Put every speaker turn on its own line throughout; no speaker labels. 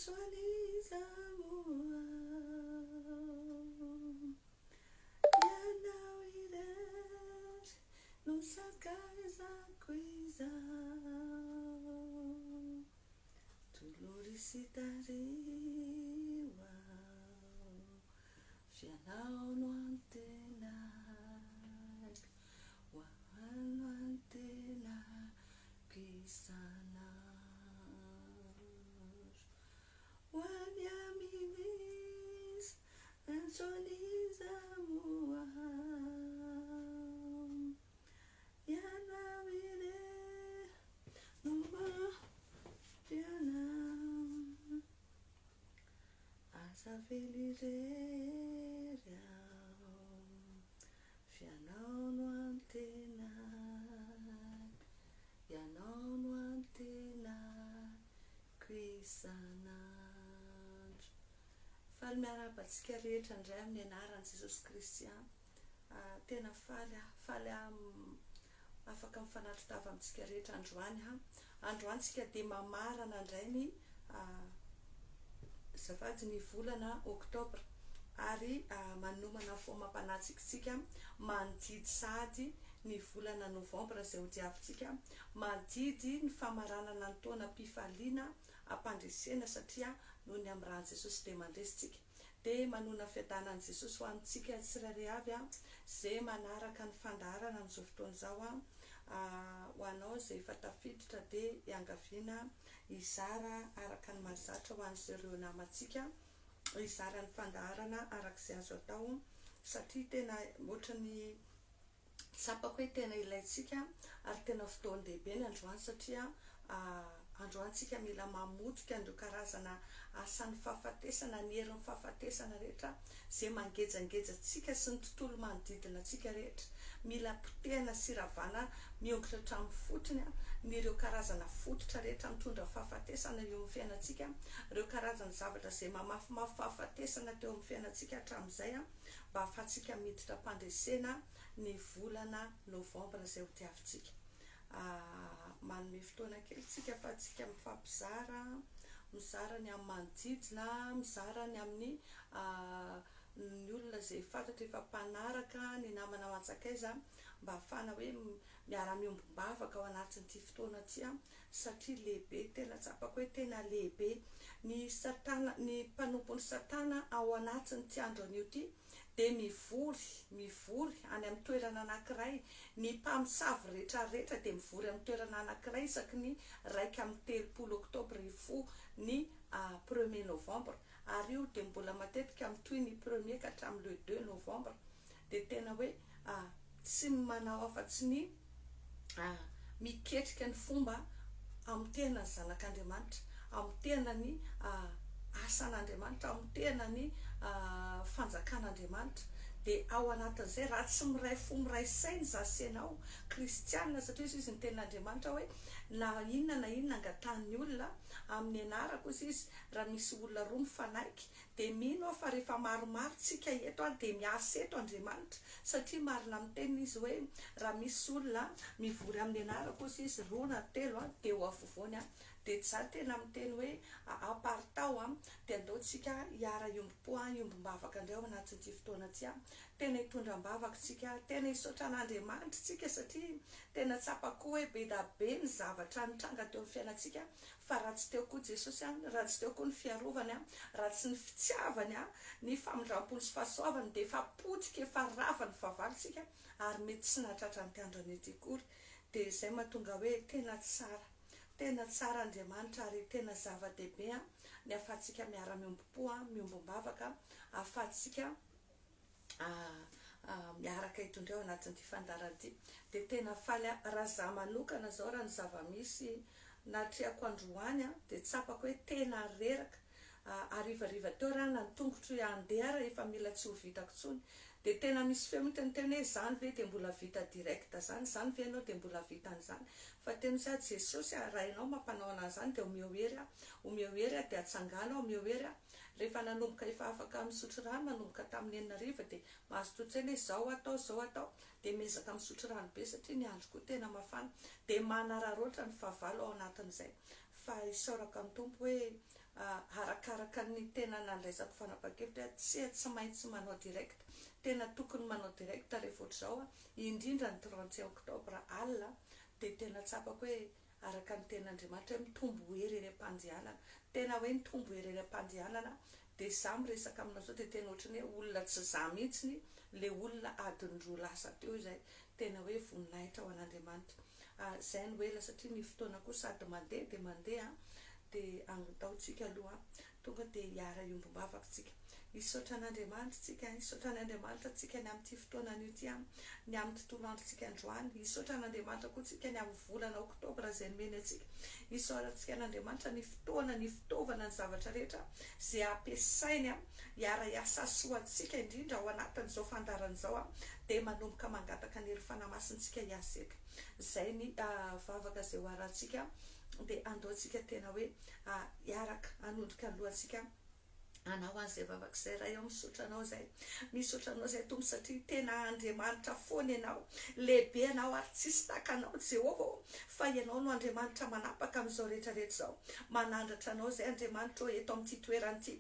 Antso an'iza moa Ianao irery no sakaizako izao Tolory sy tariho aho F'ianao no antenaiko Ho ahy no antenaiko isan'andro Ho any amin'iza, antso an'iza moa aho Ianao irery no mampiana Aza avela irery aho F'ianao no antenaiko, Ianao no antenaiko isan'andro. Faly miarahaba antsika rehetra indray amin'ny anaran'i Jesosy Kristy an. Tena faly aho, faly aho afaka mifanatri-tava amintsika rehetra androany an. Androany tsika dia mamarana indray ny azafady ny volana oktobra ary manomana fomam-panahintsika isika mandidy sahady ny volana novambra izay ho diavintsika, mandidy ny famaranana ny taonam-pifaliana am-pandresena satria noho ny amin'ny ran'i Jesosy dia mandresy tsika. Dia manona fiadanan'i Jesosy ho antsika tsirairay avy izay manaraka ny fandaharana amin'izao fotoana izao. Ho anao izay efa tafiditra dia iangaviana hizara araka ny mahazatra ho an'izireo namantsika, hizara ny fandaharana araka izay azo atao satria tena ohatran'ny Tsapako hoe tena ilaintsika ary tena fotoan-dehibe ny androany satria androany tsika mila mamotika an'ireo karazana asan'ny fahafatesana, ny herin'ny fahafatesana rehetra izay mangejangeja antsika sy ny tontolo manodidina antsika rehetra. Mila potehana sy ravana miongotra hatramin'ny fotony ny ireo karazana fototra rehetra mitondra fahafatesana eo amin'ny fiainantsika, ireo karazana zavatra izay mamafimafy fahafatesana teo amin'ny fiainantsika hatramin'izay. mba hahafahantsika miditra am-pandresena ny volana novambra izay ho diavintsika. Manome fotoana kely tsika ahafahantsika mifampizara, mizara ny amin'ny manodidina, mizara ny amin'ny ny olona izay fantatra efa mpanaraka, ny namana aman-tsakaiza mba hahafahana hoe miara-miombom-bavaka ao anatin'ity fotoana ity satria lehibe, tena tsapako hoe tena lehibe ny satana, ny mpanompon'i satana ao anatin'ity andro anio ity dia mivory, mivory any amin'ny toerana anankiray, ny mpamosavy rehetra rehetra dia mivory amin'ny toerana anankiray isaky ny 31 oktobra hifoha ny premier novembre, ary io dia mbola matetika mitohy ny premier ka hatramin'ny le deux novembre, dia tena hoe tsy manao afa-tsy ny miketrika ny fomba hamotehana ny zanak'Andriamanitra, hamotehana ny asan'Andriamanitra, hamotehana ny fanjakan'Andriamanitra. Dia ao anatin'izay, raha tsy miray fo miray saina izaho sy ianao, kristiana, satria hoy izy ny tenin'Andriamanitra hoe, na inona na inona angatahan'ny olona amin'ny anarako, hoy izy, raha misy olona roa mifanaiky, Dia mino aho fa rehefa maromaro tsika eto an dia miasa eto Andriamanitra satria marina amin'ny teniny izy hoe raha misy olona mivory amin'ny anarako hozy izy roa na telo an dia eo afovoany an dia za tena miteny hoe aparitao an dia andao tsika hiara hiombom-po an hiombom-bavaka indray ao anatin'ity fotoana ity an tena hitondra am-bavaka tsika tena hisaotra an'Andriamanitra tsika satria tena tsapako hoe be da be ny zavatra nitranga teo amin'ny fiainantsika Fa raha tsy teo koa Jesosy an, raha tsy teo koa ny fiarovany an, raha tsy ny fitiavany an, ny famindrampony sy fahasoavany dia efa potika, efa rava ny fahavalontsika ary mety tsy nahatratra an'ity andro anio ity akory. Dia izay mahatonga hoe tena tsara, tena tsara Andriamanitra ary tena zava-dehibe an, ny ahafahantsika miara-miombom-po an, miombom-bavaka, ahafahantsika miaraka eto indray ao anatin'ity fandaharana ity. Dia tena faly aho. Raha izaho manokana izao, raha ny zava-misy natrehako androany dia tsapako hoe tena reraka. Harivariva teo raha na ny tongotro handeha ary efa mila tsy ho vitako intsony. Dia tena misy feo mihitsy niteny hoe izany ve dia mbola vita direct izany, izany ve ianao dia mbola vita an'izany. Fa tena hoy aho, Jesosy a, raha ianao mampanao anah izany dia omeo hery aho, omeo hery aho dia atsangano aho, omeo hery aho. Rehefa nanomboka efa afaka misotro rano nanomboka tamin'ny enina hariva dia mahazo tolo-tsaina hoe izao atao izao atao dia miezaka misotro rano be satria ny andro koa tena mafana dia manararaotra ny fahavalo ao anatin'izay fa isaorako an'ny Tompo hoe Arakaraka ny tena nandraisako fanapahan-kevitra hoe tsia tsy maintsy manao direct, tena tokony manao direct rehefa ohatr'izao an, indrindra ny 31 octobre alina dia tena tsapako hoe araka ny tenin'Andriamanitra hoe mitombo hery eny am-pandehanana, tena hoe mitombo hery eny am-pandehanana dia za miresaka aminao zao dia tena ohatran'ny hoe olona tsy za mihitsiny le olona adiny roa lasa teo izay, tena hoe voninahitra ho an'Andriamanitra. Zay no ela satria ny fotoana koa sady mandeha dia mandeha dia andao tsika aloha tonga dia hiara hiombom-bavaka tsika. Hisaotra an'Andriamanitra tsika, hisaotra an'Andriamanitra tsika ny amin'ity fotoana anio ity, ny amin'ny tontolo androntsika androany. Hisaotra an'Andriamanitra koa tsika ny amin'ny volana oktobra izay nomeny antsika. Hisaorantsika an'Andriamanitra ny fotoana, ny fitaovana, ny zavatra rehetra izay ampiasainy hiara-hiasa soa antsika indrindra ao anatin'izao fandaharana izao dia manomboka mangataka ny hery fanahy masintsika hiasa eto. Izay ny vavaka izay ho arahantsika dia andao tsika tena hoe hiaraka hanondrika ny lohantsika hanao an'izay vavaka izay. Ray ô, misaotra Anao izay, misaotra Anao izay Tompo satria tena Andriamanitra foana Ianao, lehibe Ianao ary tsisy tahaka Anao Jehovah ô, fa Ianao no Andriamanitra manapaka amin'izao rehetra rehetra izao. Manandratra Anao izay Andriamanitra ô eto amin'ity toerana ity,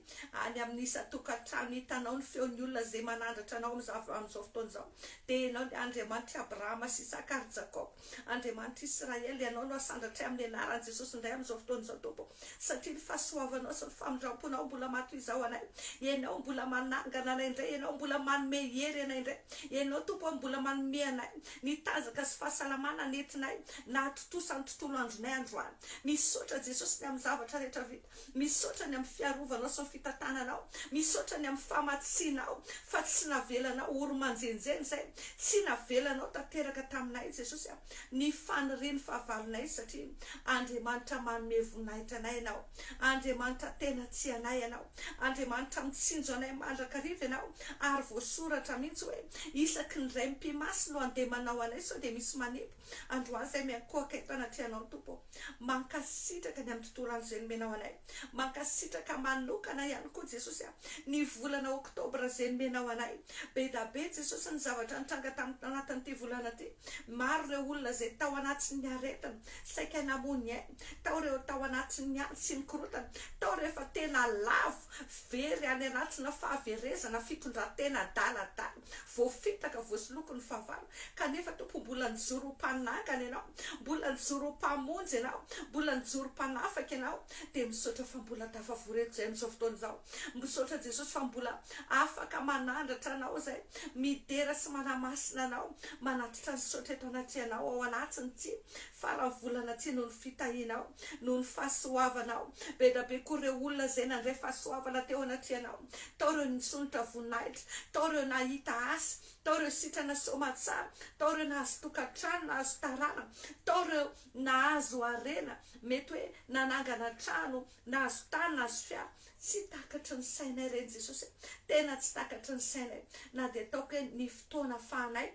any amin'ny isan-tokantrano hitanao ny feon'ny olona izay manandratra Anao amin'izao fotoana izao, dia Ianao ilay Andriamanitr'i Abrahama sy Isaka ary Jakoba, Andriamanitr'i Israely, Ianao no asandratray amin'ny anaran'i Jesosy indray amin'izao fotoana izao Tompo, satria ny fahasoavanao sy ny famindramponao mbola matoizao anay, Ianao mbola manangana anay indray, Ianao mbola manome hery anay indray, Ianao Tompo mbola manome anay ny tanjaka sy fahasalamana nentinay nahatontosa ny tontolo andronay androany. Misaotra Jesosy ny amin'ny zavatra rehetra vita. Misaotra ny amin'ny fiarovanao sy ny fitantananao. Misaotra ny amin'ny famatsianao fa tsy navelanao ory manjenjena izay. Tsy navelanao tanteraka taminay Jesosy a. Ny fanirian'ny fahavalonay satria Andriamanitra manome voninahitra anay Ianao. Andriamanitra tena tia anay Ianao. Andriamanitra mitsinjo anay mandrakariva Ianao ary voasoratra mihitsy hoe isaky ny ray mipi-maso no andeha manao anay sao dia misy manipy. Androany izay miankohoka eto anatrehanao Tompo ô. Mankasitraka ny amin'ny tontolo andro izay nomenao anay. Mankasitraka manokana ihany koa Jesosy a, ny volana oktobra izay nomenao anay. Be da be Jesosy ny zavatra nitranga tamin'ny anatin'ity volana ity. Maro ireo olona izay tao anatin'ny aretina, saika namoy ny ainy, tao ireo tao anatin'ny ady sy ny korontana, tao ireo efa tena lavo, very any anatina fahaverezana, fitondran-tena adaladala. Voafitaka, voasoloky ny fahavalo. Kanefa Tompo mbola nijoro ho mpanangana Ianao, mbola nijoro ho mpamonjy Ianao, mbola nijoro mpanafaka Ianao. Dia misaotra fa mbola tafavory eto izay amin'izao fotoana izao. Misaotra Jesosy fa mbola afaka manandratra Anao izay, midera sy manamasina Anao, manatitra ny saotra eto anatrehanao ao anatin'ity faran'ny volana ity noho ny fitahianao, noho ny fahasoavanao. Be dia be koa ireo olona izay nandray fahasoavana teo anatrehanao. Tao ireo nisondrotra voninahitra, tao ireo nahita asa, tao ireo sitrana soamatsara, tao ireo nahazo tokantrano, nahazo taranaka, tao ireo nahazo harena, mety hoe nanangana trano, nahazo tany, nahazo fiara. Tsy takatry ny sainay ireny Jesosy e! Tena tsy takatry ny sainay. Na dia ataoko hoe ny fotoana afahanay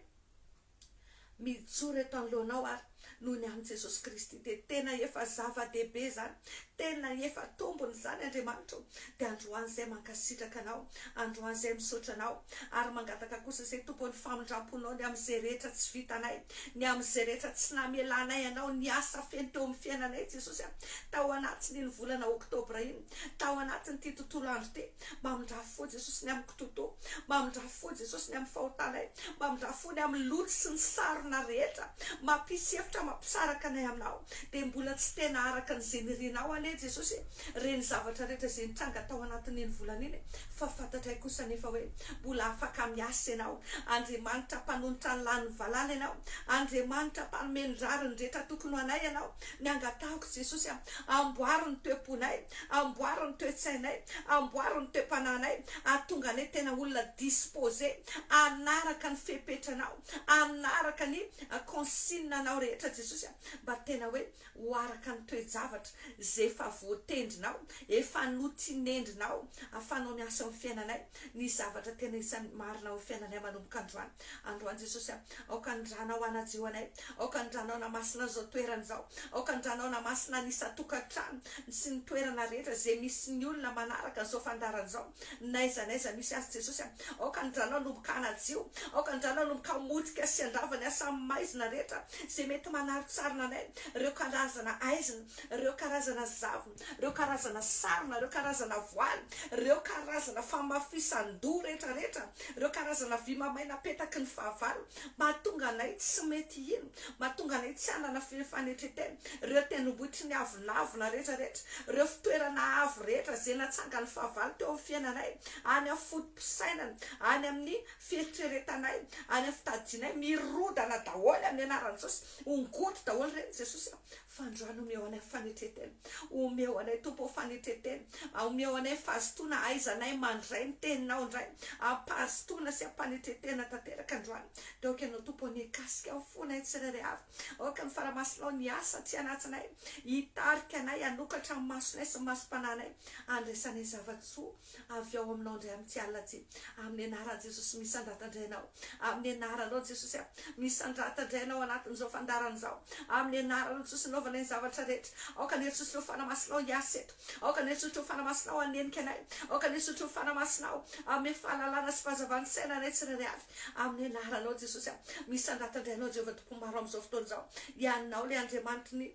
mijoro eto anoloanao ary noho ny amin'i Jesosy Kristy dia tena efa zava-dehibe izany, tena efa tombony izany Andriamanitra o, dia androany izay mankasitraka Anao, androany izay misaotra Anao, ary mangataka kosa izay Tompo ny famindramponao ny amin'izay rehetra tsy vitanay, ny amin'izay rehetra tsy namelanay Anao niasa feno teo amin'ny fiainanay Jesosy a, tao anatin'iny volana oktobra iny, tao anatin'ity tontolo andro ity, Mamindrà fo Jesosy ny amiko Toto. Mamindrà fo Jesosy ny amin'ny fahotanay. Mamindrà fo ny amin'ny loto sy ny sarona rehetra mampisy efitra mampisaraka anay aminao. Dia mbola tsy tena araka ny izay nirinao anie Jesosy e, ireny zavatra rehetra izay nitranga tao anatin'iny volana iny e, fa fantatray kosa anefa hoe mbola afaka miasa Ianao. Andriamanitra mpanonitra ny lanin'ny valala Ianao. Andriamanitra mpanome ny rariny rehetra tokony ho anay Ianao. Ny angatahako Jesosy a, amboary ny toe-ponay. Amboaro ny toe-tsainay, amboaro ny toe-panahinay, ahatonga anay tena olona disposé hanaraka ny fepetranao, hanaraka ny consigne anao rehetra Jesosy a, mba tena hoe ho araka ny toe-javatra izay efa voatendrinao, efa notinendrinao ahafahanao miasa eo amin'ny fiainanay, ny zavatra tena isan'ny marina ao amin'ny fiainanay manomboka androany. Androany Jesosy a, aoka ny ranao hanadio anay, aoka ny ranao hanamasina an'izao toerana izao, aoka ny ranao hanamasina ny isan-tokantrano sy ny toerana rehetra izay misy ny olona manaraka an'izao fandaharana izao, n'aiza n'aiza misy azy Jesosy a, aoka ny ranao hanomboka hanadio, aoka ny ranao hanomboka hamotika sy handrava ny asan'ny maizina rehetra izay mety. manarontsarona anay, ireo karazana aizina, ireo karazana zavona, ireo karazana sarona, ireo karazana voaly, ireo karazana famafisan-doha rehetra rehetra, ireo karazana vy mamay napetaky ny fahavalo, mahatonga anay tsy mety hino, mahatonga anay tsy hanana fanetren-tena, ireo tendrombohitry ny avonavona rehetra rehetra, ireo fitoerana avo rehetra izay natsangan'ny fahavalo teo amin'ny fiainanay, any amin'ny foto-pisainana, any amin'ny fieritreretanay, any amin'ny fitadianay, mirodana daholo amin'ny anaran'i Jesosy, hongoty daholo ireny Jesosy a, fa androany omeo anay fanetren-tena, omeo anay Tompo ô fanetren-tena, omeo anay fahazotoana ahaizanay mandray ny teninao indray, am-pahazotoana sy am-panetren-tena tanteraka androany, dia aoka ianao Tompo anie hikasika ny fonay tsirairay avy, aoka ny Fanahy-Masinao niasa aty anatinay, hitarika anay, hanokatra ny masonay sy ny masom-panahinay, handraisanay zava-tsoa. Avy ao aminao indray amin'ity alina ity. Amin'ny anaran'i Jesosy misandrata indray ianao. Amin'ny anaranao Jesosy a. Misandrata indray ianao anatin'izao fandaharana izao. Amin'ny anaranao Jesosy anaovanay ny zavatra rehetra. Aoka ny heritr'ireo Fanahy Masinao hiasa eto. Aoka ny heritr'ireo Fanahy Masinao hanenika anay. Aoka ny heritr'ireo Fanahy Masinao hanome fahalalana sy fahazavan-tsaina anay tsirairay avy. Amin'ny anaranao Jesosy a. Misandrata indray ianao Jehovah Tompo maro amin'izao fotoana izao. Ianao ilay Andriamanitry ny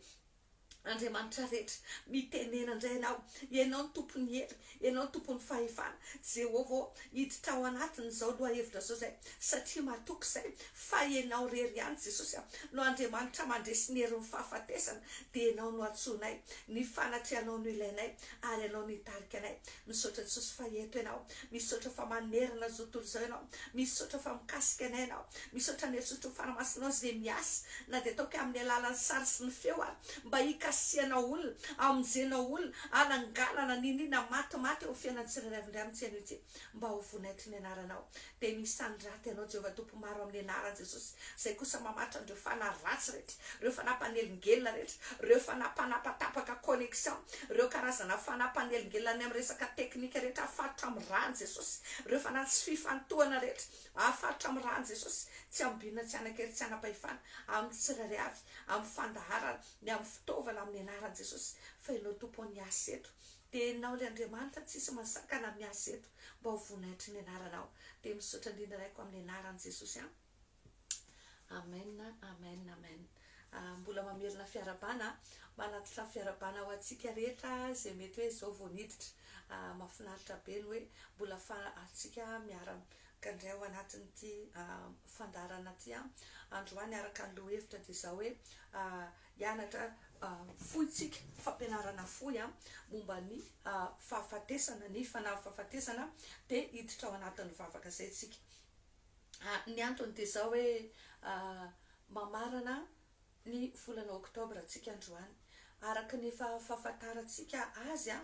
Andriamanitra rehetra, mitenena indray Ianao, Ianao no Tompon'ny hery, Ianao no Tompon'ny fahefana. Jehovah ô, hiditra ao anatin'izao lohahevitra izao izay, satria matoky izay fa Ianao irery ihany, Jesosy a, no Andriamanitra mandresy ny herin'ny fahafatesana, dia Ianao no antsoinay, ny fanatrehanao no ilainay, ary Ianao no hitarika anay. Misaotra Jesosy fa eto Ianao, misaotra fa manerana izao tontolo izao Ianao, misaotra fa mikasika anay Ianao, misaotra ny herisetra Fanahy Masinao izay miasa na dia ataoko amin'ny alalan'ny sary sy ny feo ary mba hikasihanao olona, hamonjenao olona, hananganana n'inon'inona matimaty eo amin'ny fiainan'ny tsirairay avy indray amin'ity anio ity mba ho voninahitry ny anaranao. Dia misandrata Ianao Jehovah Tompo maro amin'ny anaran'i Jesosy izay kosa mamatra an'ireo fanahy ratsy rehetra, ireo fanahy mpanelingelina rehetra, ireo fanahy mpanapatapaka connexion, ireo karazana fanahy mpanelingelina any amin'ny resaka teknika rehetra afatotra amin'ny ràn'i Jesosy, ireo fanahy tsy fifantohana rehetra afatotra amin'ny ràn'i Jesosy, tsy ambinina tsy hanan-kery tsy hanam-pahefana amin'ny tsirairay avy, amin'ny fandaharana, ny amin'ny fitaovana amin'ny anaran'i Jesosy, fa Ianao Tompo ô niasa eto, dia Ianao ilay Andriamanitra tsisy masakana miasa eto mba ho voninahitry ny anaranao, dia misaotra indrindra Raiko amin'ny anaran'i Jesosy an. Amen amen amen Mbola mamerina fiarahabana manatitra fiarahabana ho antsika rehetra izay mety hoe izao vao niditra. Mahafinaritra be ny hoe mbola fa antsika miaraka indray ao anatin'ity fandaharana ity androany araka ny lohahevitra dia izao hoe hianatra fohy tsika, fampianarana fohy momba ny fahafatesana, ny fanahy fahafatesana dia hiditra ao anatin'ny vavaka izay tsika. Ny antony dia izao hoe mamarana ny volana oktobra tsika androany. Araka ny efa fahafantarantsika azy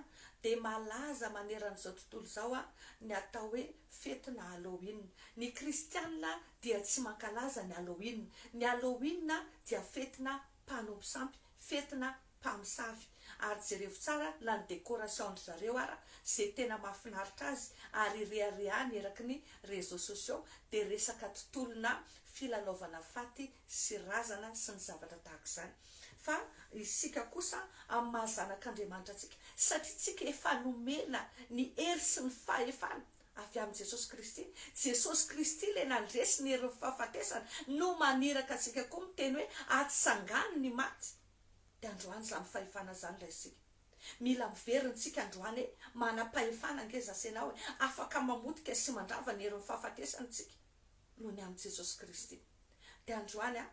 dia malaza manerana izao tontolo izao ny atao hoe fetina Halloween. Ny kristianina dia tsy mankalaza ny Halloween. Ny Halloween dia fetina mpanompo sampy, fetina mpamosavy. Ary jerevo tsara na ny décoration-ndry zareo ara ze tena mahafinaritra azy ary reharehany eraky ny réseaux sociaux dia resaka tontolona filalaovana faty sy razana sy ny zavatra tahaka izany. Fa isika kosa amin'ny maha zanak'Andriamanitra antsika, satria tsika efa nomena ny hery sy ny fahefana avy amin'i Jesosy Kristy, Jesosy Kristy ilay nandresy ny herin'ny fahafatesana no maniraka antsika koa miteny hoe atsangano ny maty. Dia androany izany fahefana izany raisintsika. Mila miverina tsika androany e, manam-pahefana ange za sy enao e, afaka mamotika sy mandrava ny herin'ny fahafatesana tsika noho ny amin'i Jesosy Kristy. Dia androany a,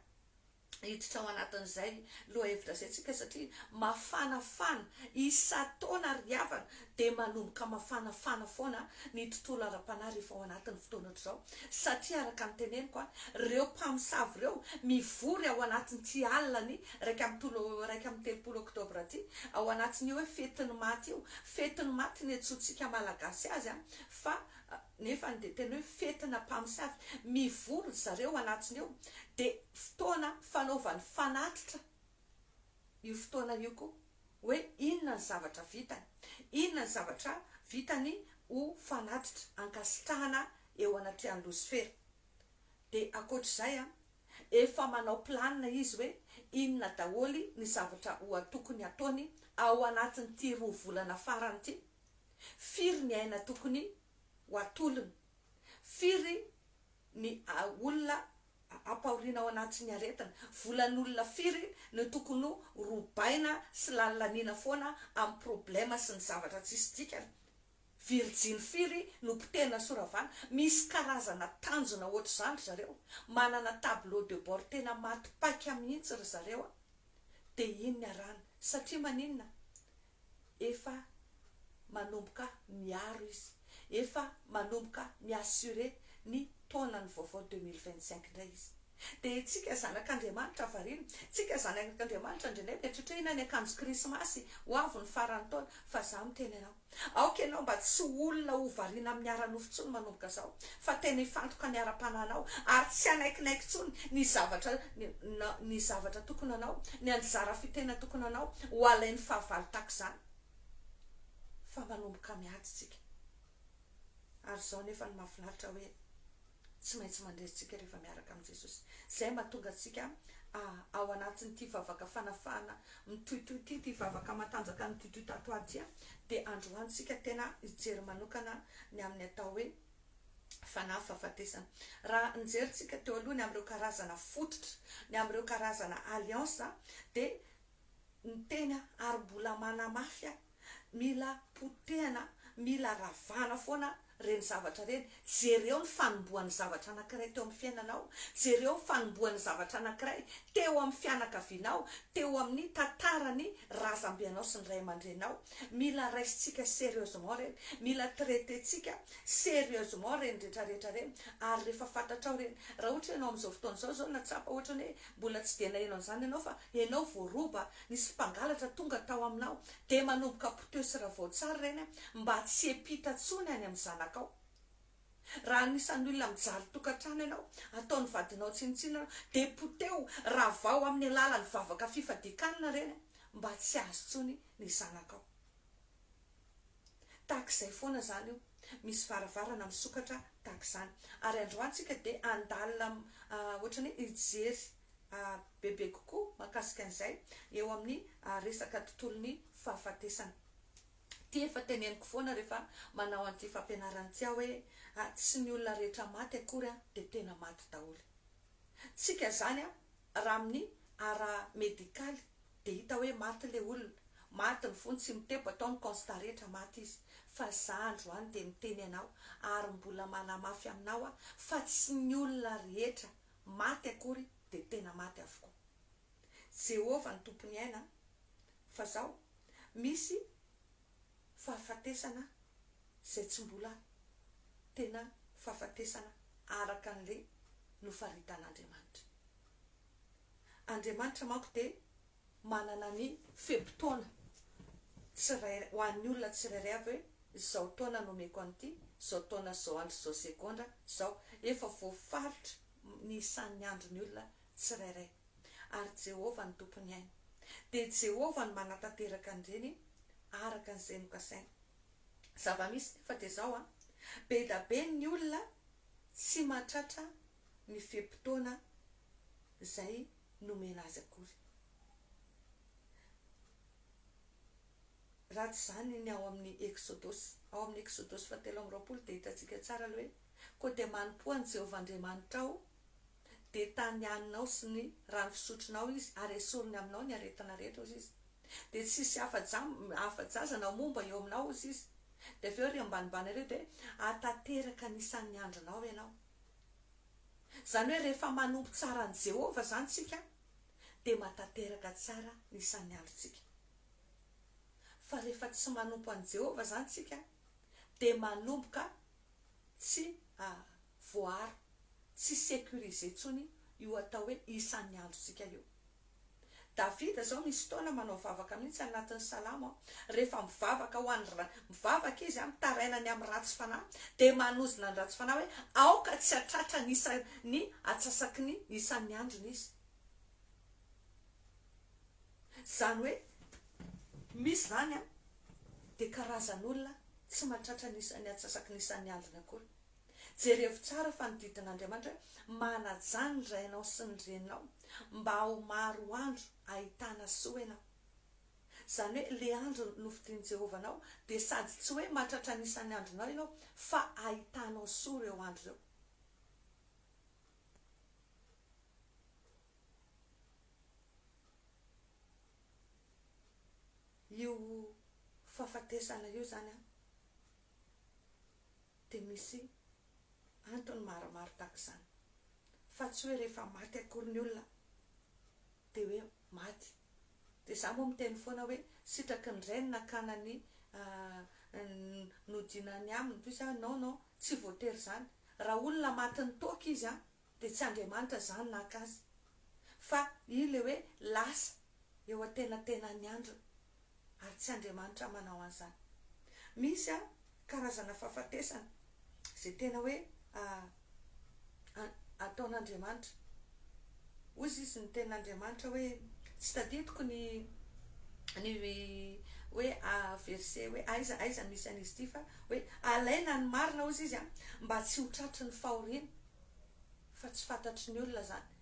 hiditra ao anatin'izay lohahevitra izay tsika satria mafanafana isan-taona ry havana dia manomboka mafanafana foana ny tontolo ara-panahy rehefa ao anatin'ny fotoana ohatr'izao satria araka ny teneniko a, ireo mpamosavy ireo mivory ao anatin'ity alina ny 31 oktobra ity, ao anatin'io hoe fetin'ny maty io, fetin'ny maty ny antsointsika malagasy azy a, fa nefa ny dia tena hoe fetina mpamosavy, mivory ry zareo ao anatin'io, dia fotoana fanaovany fanatitra io fotoana io koa hoe inona ny zavatra vitany, inona ny zavatra vitany ho fanatitra ankasitrahana eo anatrehan'i Losifera. Dia ankoatr'izay an, efa manao planina izy hoe inona daholo ny zavatra ho tokony hataony ao anatin'ity roa volana farany ity, firy ny aina tokony ho atolony, firy ny olona. Ampahoriana ao anatin'ny aretina. Volan'olona firy no tokony ho robaina sy lanilaniana foana amin'ny problème sy ny zavatra tsisy dikany? Virjiny firy no potehina sy ravana? Misy karazana tanjona ohatr'izany ry zareo. Manana tableau de bord tena maty paika mihitsy ry zareo a! Dia iny ny arahana. Satria maninona? Efa manomboka miaro izy. Efa manomboka mi-assurer ny taonany vaovao 2025 indray izy. Dia itsika zanak'Andriamanitra variana. Tsika zanak'Andriamanitra indraindray mieritreritra hoe inona ny akanjo krismasy ho avy ny faran'ny taona. Fa za miteny anao. Aoka ianao mba tsy ho olona ho variana amin'ny ara-nofo intsony manomboka izao, fa tena hifantoka ny ara-panahinao ary tsy hanaikinaiky intsony ny zavatra ny zavatra tokony hanao, ny anjara fitena tokony hanao, ho alain'ny fahavalo tahaka izany. Fa manomboka miady isika. Ary izao anefa no mahafinaritra hoe tsy maintsy mandresy tsika rehefa miaraka amin'i Jesosy. Izay mahatonga antsika ao anatin'ity vavaka fanafahana mitohitohy ity, ity vavaka matanjaka mitohitohy tato ato ity, dia androany tsika tena hijery manokana ny amin'ny atao hoe fanahy fahafatesana. Raha nijery tsika teo aloha ny amin'ireo karazana fototra, ny amin'ireo karazana alliance, dia niteny aho ary mbola manamafy aho, mila potehana, mila ravana foana ireny zavatra ireny, jereo ny fanombohan'ny zavatra anankiray teo amin'ny fiainanao, jereo ny fanombohan'ny zavatra anankiray teo amin'ny fianakavianao, teo amin'ny tantaran'ny razambenao sy ny ray aman-dreninao, mila raisintsika serieusement ireny, mila traiter-tsika serieusement ireny rehetra rehetra ireny, ary rehefa fantatrao ireny, raha ohatra ianao amin'izao fotoana izao izao nahatsapa ohatran'ny hoe mbola tsy dia naheno an'izany ianao fa Ianao voaroba, nisy mpangalatra tonga tao aminao, dia manomboka poteho sy ravao tsara ireny mba tsy hiampita intsony any amin'ny zanakao. Raha anisan'ny olona mijaly tokantrano ianao, ataon'ny vadinao tsinontsinona ianao, dia poteho, ravao amin'ny alalan'ny vavaka fifadian-kanina ireny mba tsy hahazo intsony ny zanakao. Tahaka izay foana izany io. Misy varavarana misokatra tahaka izany. Ary androany tsika dia handalina ohatran'ny hoe hijery bebe kokoa mahakasika an'izay eo amin'ny resaka tontolon'ny fahafatesana. Ity efa teneniko foana rehefa manao an'ity fampianarana ity aho hoe tsy ny olona rehetra maty akory dia tena maty daholo. Tsika izany raha amin'ny ara-medikaly dia hita hoe maty ilay olona, maty ny fony tsy mitepo, atao ny constat rehetra maty izy. Fa za androany dia miteny anao ary mbola manamafy aminao aho fa tsy ny olona rehetra maty akory dia tena maty avokoa. Jehovah no tompon'ny aina fa zao misy fahafatesana izay tsy mbola tena fahafatesana araka an'ilay nofaritan'Andriamanitra. Andriamanitra manko dia manana ny fe-potoana tsirairay ho an'ny olona tsirairay avy hoe izao taona no omeko an'ity, izao taona sy izao andro sy izao segondra, izao. Efa voafaritra ny isan'ny andron'ny olona tsirairay. Ary Jehovah no Tompon'ny aina. Dia Jehovah no manatanteraka an'ireny araka an'izay nokasainy. Zava-misy nefa dia izao an, be da be ny olona tsy mahatratra ny fe-potoana izay nomena azy akory. Raha tsy izany ny ao amin'ny Eksodosy. Ao amin'ny Eksodosy fahatelo amby 20 dia hitantsika tsara ilay hoe, Koa dia manompoa an'i Jehovah Andriamanitrao, dia tany haninao sy ny rano fisotronao izy, ary esoriny aminao ny aretina rehetra, hozy izy. Dia tsy hisy afa-jaza na momba eo aminao, hozy izy. Dia avy eo ery ambanimbany ery dia hahatanteraka ny isan'ny andronao ianao. Izany hoe rehefa manompo tsara an'i Jehovah izany isika, dia mahatanteraka tsara ny isan'ny androntsika. Fa rehefa tsy manompo an'i Jehovah izany isika, dia manomboka tsy voaaro, tsy sécurisé intsony io atao hoe isan'ny androntsika io. Davida zao misy fotoana manao vavaka mihitsy anatin'ny salamo rehefa mivavaka ho an'ny mivavaka izy mitaraina ny amin'ny ratsy fanahy dia manozona ny ratsy fanahy hoe aoka tsy hatratra ny isa ny atsasaky ny isan'ny androny izy. Izany hoe misy izany an dia karazan'olona tsy mahatratra ny isan'ny atsasaky ny isan'ny androny akory. Jerevo tsara fa ny didin'Andriamanitra hoe manajà ny rainao sy ny reninao mba ho maro andro ahitana soa ianao. Izany hoe le andro nofidin'i Jehovah anao dia sady tsy hoe mahatratra ny isan'ny andronao ianao fa ahitanao soa ireo andro ireo. Io fahafatesana io izany an, dia misy antony maromaro tahaka izany. Fa tsy hoe rehefa maty akory ny olona dia hoe maty. Dia izaho moa miteny foana hoe sitraky ny Ray ny nakana ny nodiana any aminy. Toy izany, non non, tsy voatery izany. Raha olona matin'ny toaka izy an, dia tsy Andriamanitra izany naka azy. Fa io ilay hoe lasa eo antenatenan'ny androny. Ary tsy Andriamanitra manao an'izany. Misy an, karazana fahafatesana izay tena hoe ataon'Andriamanitra. Hoy izy ny tenin'Andriamanitra hoe, tsy tadidiko ny ny hoe verset hoe aiza aiza misy an'izy ity fa hoe alaina ny marina hozy izy an, mba tsy ho tratry ny fahoriana fa tsy fantatry ny olona izany.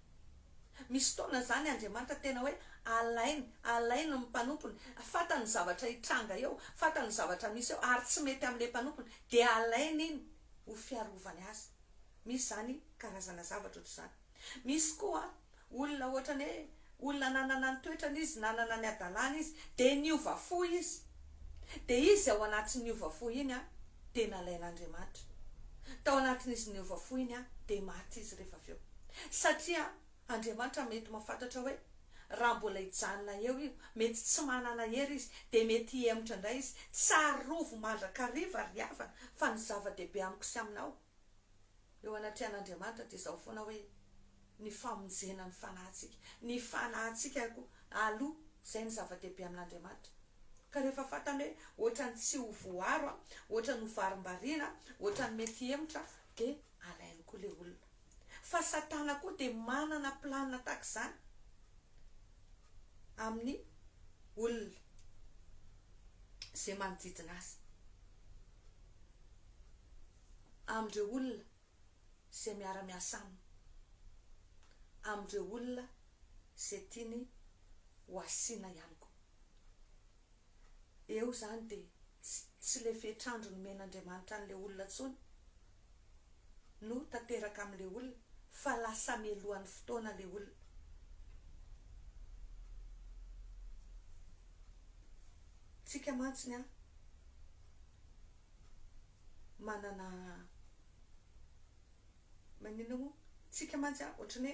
Misy fotoana izany Andriamanitra tena hoe alainy, alainy ny mpanompony, fantany ny zavatra hitranga eo, fantany ny zavatra misy eo ary tsy mety amin'ilay mpanompony dia alainy iny ho fiarovany azy. Misy izany karazana zavatra ohatr'izany. Misy koa olona ohatrany hoe olona nanana ny toetrany izy, nanana ny hadalany izy, dia niova fo izy. Dia izy ao anatin'ny niova fo iny dia nalain'Andriamanitra. Tao anatin'izy niova fo iny dia maty izy rehefa avy eo. Satria Andriamanitra mety mahafantatra hoe raha mbola hijanona eo io, mety tsy manana hery izy, dia mety hihemotra indray izy. Tsarovy mandrakariva ry havana fa ny zava-dehibe amiko sy aminao eo anatrehan'Andriamanitra dia izao foana hoe ny famonjena ny fanahintsika. Ny fanahintsika koa aloha, izay no zava-dehibe amin'Andriamanitra. Ka rehefa fantany hoe ohatran'ny tsy ho voaro, ohatran'ny ho varimbariana, ohatran'ny mety hihemotra dia alainy koa ilay olona. Fa satana koa dia manana planina tahaka izany amin'ny olona izay manodidina azy. Amin'ireo olona izay miara-miasa aminy. Amin'ireo olona izay tiany ho asiana ihany koa. Eo izany dia tsy ilay fetr'andro nomen'Andriamanitra an'ilay olona intsony no tanteraka amin'ilay olona fa lasa mialohan'ny fotoana ilay olona. Tsika mantsy ny an manana maninona moa? Tsika mantsy an ohatran'ny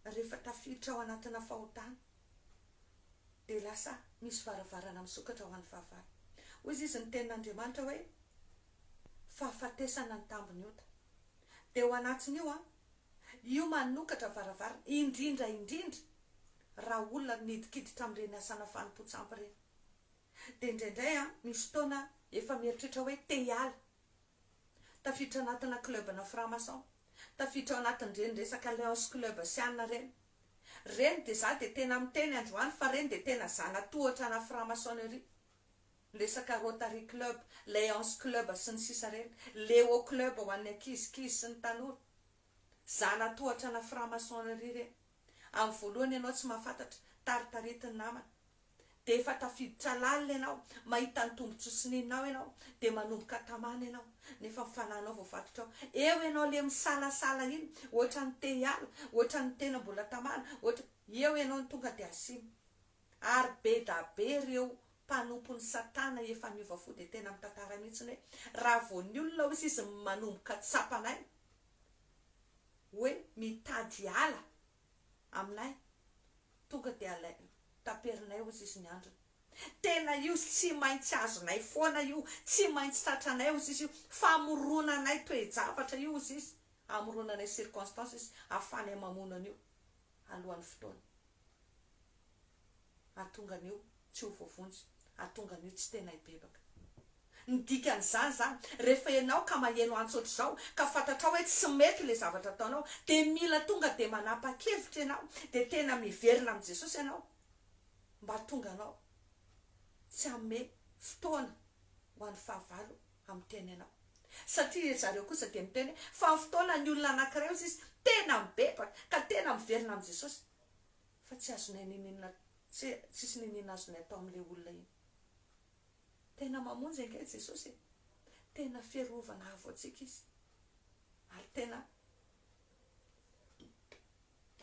hoe rehefa tafiditra ao anatina fahotana dia lasa misy varavarana misokatra ho an'ny fahavalo. Hoy izy ny tenin'Andriamanitra hoe fahafatesana ny tambin'ny ota. Dia ao anatin'io an, io manokatra varavarana, indrindra indrindra raha olona nidikiditra amin'ireny asana fanompoan-tsampy ireny. Dia indraindray an, misy fotoana efa mieritreritra hoe te hiala. Tafiditra anatina club-na franc-maçon, tafiditra ao anatin'ireny resaka Lions club sy anona ireny. Reny dia za dia tena miteny androany fa reny dia tena zana-tohatra ana franc-maçonnerie. Ny resaka Rotary club, Lions club sy ny sisa reny. Leo club ho an'ny ankizy kizy sy ny tanora. Zana-tohatra ana franc-maçonnerie reny. Amin'ny voalohany ianao tsy mahafantatra, taritaritin'ny namana. Dia efa tafiditra lalina ianao, mahita ny tombotsoa sy ny inonao ianao, dia manomboka tamana ianao, nefa ny fanahinao voafatotra ao. Eo ianao le misalasala iny, ohatran'ny te hiala, ohatran'ny tena mbola tamana, ohatra, eo ianao no tonga dia asiana. Ary be da be ireo mpanompon'i satana efa niova fo dia tena mitantara mihitsy hoe raha vao ny olona hoy izy manomboka tsapanay hoe mitady hiala aminay, tonga dia alaina, taperinay hozy izy ny androny. Tena io tsy maintsy azonay foana io, tsy maintsy tratranay hozy izy io, famoronanay toe-javatra io hozy izy, amoronanay circonstance izy, ahafahanay mamono an'io alohan'ny fotoana. Hahatonga an'io tsy ho voavonjy, hahatonga an'io tsy tena hibebaka. Ny dikan'izany izany, rehefa ianao ka maheno antso ohatr'izao, ka fantatrao hoe tsy mety ilay zavatra ataonao, dia mila tonga dia manapa-kevitra ianao, dia tena miverina amin'i Jesosy ianao, mba hahatonga anao tsy hanome fotoana ho an'ny fahavalo hamiteny anao. Satria ry zareo kosa dia miteny hoe, fa ny fotoana ny olona anankiray hozy izy, tena mibebaka, ka tena miverina amin'i Jesosy, fa tsy azonay niniana, tsy tsisy niniana azonay atao amin'ilay olona iny. Tena mamonjy ange Jesosy e! Tena fiarovana avo antsika Izy. Ary tena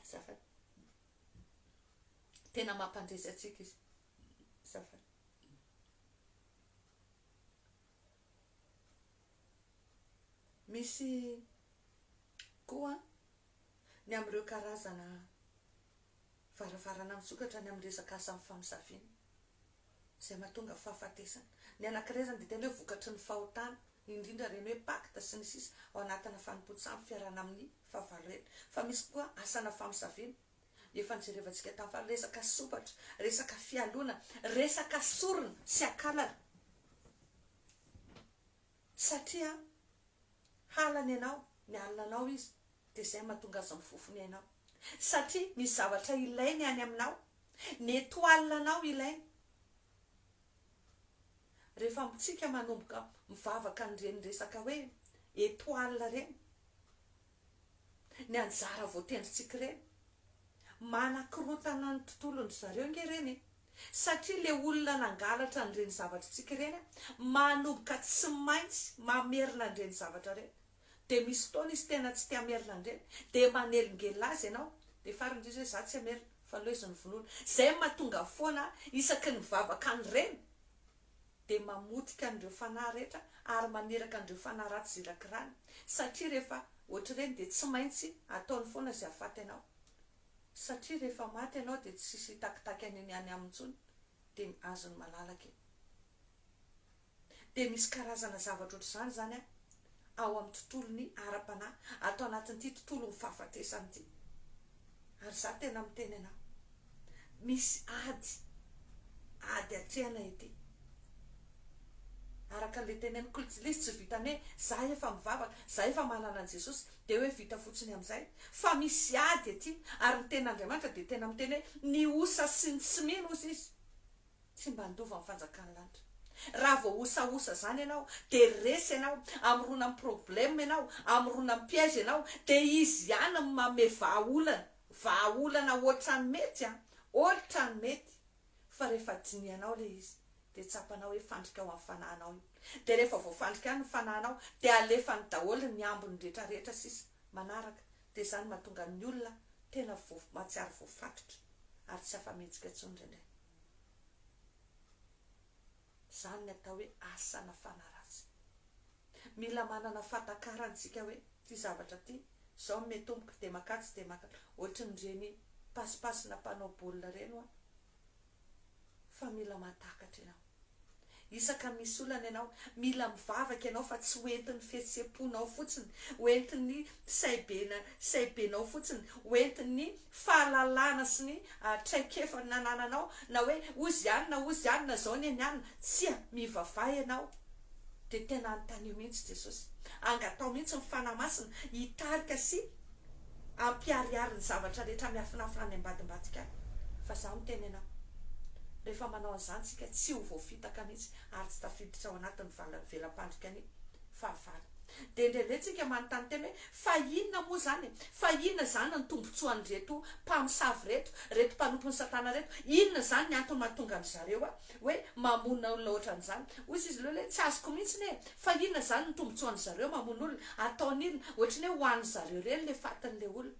azafady. Tena mampandresy antsika Izy. Azafady. Misy koa ny amin'ireo karazana varavarana misokatra ny amin'ny resaka asan'ny famosaviana izay mahatonga fahafatesana. Ny anankiray izany dia tena hoe vokatry ny fahotana, indrindra ireny hoe pacte sy ny sisa ao anatina fanompoan-tsampy fiarahana amin'ny fahavalo ireny. Fa misy koa asana famosaviana, efa nojerevantsika tamin'ny farany, resaka sompatra, resaka fialonana, resaka sorona sy akalana. Satria halany ianao, mialona anao izy, dia izay no mahatonga azy mifofo ny ainao. Satria misy zavatra ilainy any aminao, ny étoile anao ilainy. Rehefa tsika manomboka mivavaka an'ireny resaka hoe étoile ireny, ny anjara voatendrintsika ireny, manakorontana ny tontolon-dry zareo ange ireny e! Satria le olona nangalatra an'ireny zavatr'tsika ireny manomboka tsy maintsy mamerina an'ireny zavatra ireny. Dia misy fotoana izy tena tsy te hamerina an'ireny, dia manelingelina azy ianao, dia farany izy hoe za tsy hamerina fa aleo izy no vonoina. Izay no mahatonga foana isaky ny mivavaka an'ireny dia mamotika an'ireo fanahy rehetra ary maniraka an'ireo fanahy ratsy zirakirany satria rehefa ohatr'ireny dia tsy maintsy ataony foana izay hahafaty anao. Satria rehefa maty ianao dia tsisy hitakitaky an'iny any aminy intsony dia azony malalaka iny. Dia misy karazana zavatra ohatr'izany izany an, ao amin'ny tontolon'ny ara-panahy, ato anatin'ity tontolon'ny fahafatesana ity. Ary izaho tena miteny anao, misy ady, ady atrehana ety. Araka an'ilay teneniko, ilay izy tsy vitan'ny hoe za efa mivavaka, za efa manana an'i Jesosy, dia hoe vita fotsiny amin'izay, fa misy ady ety, ary ny tenin'Andriamanitra dia tena miteny hoe ny osa sy ny tsy mino hozy izy, tsy mba handova ny fanjakan'ny lanitra. Raha vao osaosa izany ianao, dia resy ianao, amoronany problème ianao, amoronany piège ianao, dia izy ihany no manome vahaolana, vahaolana ohatran'ny mety an, ohatran'ny mety, fa rehefa dinihanao ilay izy dia tsapanao hoe fandrika ho an'ny fanahinao io. Dia rehefa voafandrika any ny fanahinao dia alefany daholo ny ambiny rehetra rehetra sisa manaraka. Dia izany mahatonga ny olona tena mahatsiaro voafatotra ary tsy afa-mihetsika intsony indraindray. Izany ny atao hoe asana fanahy ratsy. Mila manana fahatakarana isika hoe ity zavatra ity, izao no mety tompoko dia makatsy dia maka, ohatrin'ireny pasipasina mpanao baolina ireny hoa. Fa mila mahatakatra ianao. Isaka misy olana ianao, mila mivavaka ianao fa tsy ho entin'ny fihetseham-ponao fotsiny, ho entin'ny saibena saibenao fotsiny, ho entin'ny fahalalana sy ny traikefa nanananao, na hoe ozy anona ozy anona zao ny an'i anona, tsia, mivavaha ianao dia tena anontanio mihitsy Jesosy, angataho mihitsy ny Fanahy Masina hitarika sy hampiharihary ny zavatra rehetra miafinafina any ambadimbadika any, fa izaho miteny anao, rehefa manao an'izany isika tsy ho voafitaka mihitsy ary tsy tafiditra ao anatin'ny vela-pandrika ny fahavalo. Dia indraindray tsika manontany tena hoe fa inona moa izany e? Fa inona izany ny tombotsoan'ireto mpamosavy ireto, ireto mpanompon'i satana ireto? Inona izany ny antony mahatonga an-dry zareo hoe mamono olona ohatran'izany? Hoy izy ireo hoe tsy azoko mihitsy e! Fa inona izany ny tombotsoan-dry zareo mamono olona? Ataony inona? Ohatran'ny hoe hohanin-dry zareo ireny ilay fatin'ilay olona.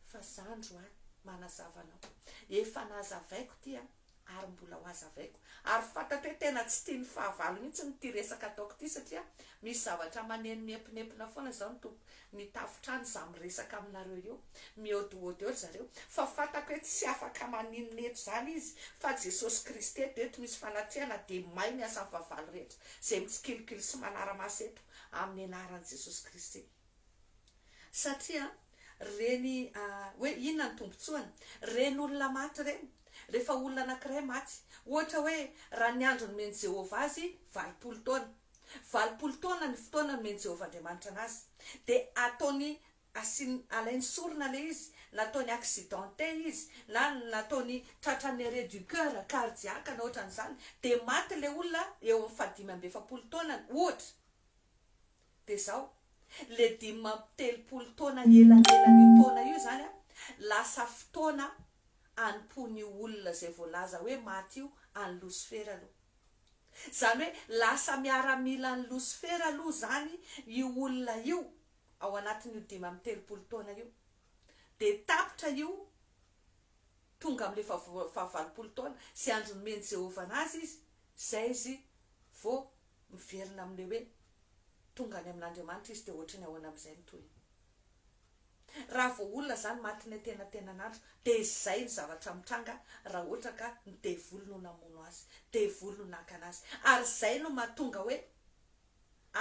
Fa za androany manazava anao. Efa nazavaiko ity an! ary mbola ho hazavaiko. Ary fantatro hoe tena tsy tian'ny fahavalo mihitsy ity resaka ataoko ity satria misy zavatra maneno miemponempona foana izao ny tompo ny tafotrano izaho miresaka aminareo io, mihaodihaody eo ry zareo, fa fantako hoe tsy afaka maninona eto izany izy fa Jesosy Kristy eto, eto misy fanatrehana dia may ny asan'ny fahavalo rehetra izay mitsikilikily sy manara-maso eto amin'ny anaran'i Jesosy Kristy. Satria reny hoe inona ny tombotsoany? Reny olona maty ireny, rehefa olona anankiray maty, ohatra hoe raha ny andro nomen'i Jehovah azy 80 taona, 80 taona ny fotoana nomen'i Jehovah Andriamanitra anazy, dia ataony asiany alainy sorona ilay izy, nataony accidenté izy, na nataony tratran'ny arrêt du coeur, cardiaque na ohatran'izany, dia maty ilay olona eo amin'ny fahadimy amby efapolo taonany, ohatra. Dia izao, le 35 taona elanelan'io taona io izany an, lasa fotoana anompoan'io olona izay voalaza hoe maty io an'i Losifera aloha. Izany hoe lasa miaramilan'i Losifera aloha izany io olona io ao anatin'io 35 taona io. Dia tapitra io, tonga amin'ilay faha 80 taona, izay andro nomen'i Jehovah an'azy izy, izay izy vao miverina amin'ilay hoe. Tonga any amin'Andriamanitra izy dia ohatry ny ahoana amin'izay ny tohiny? Raha vao olona izany maty ny antenatenan'andro dia izay ny zavatra mitranga raha ohatra ka ny devoly no namono azy, devoly no naka anazy. Ary izay no mahatonga hoe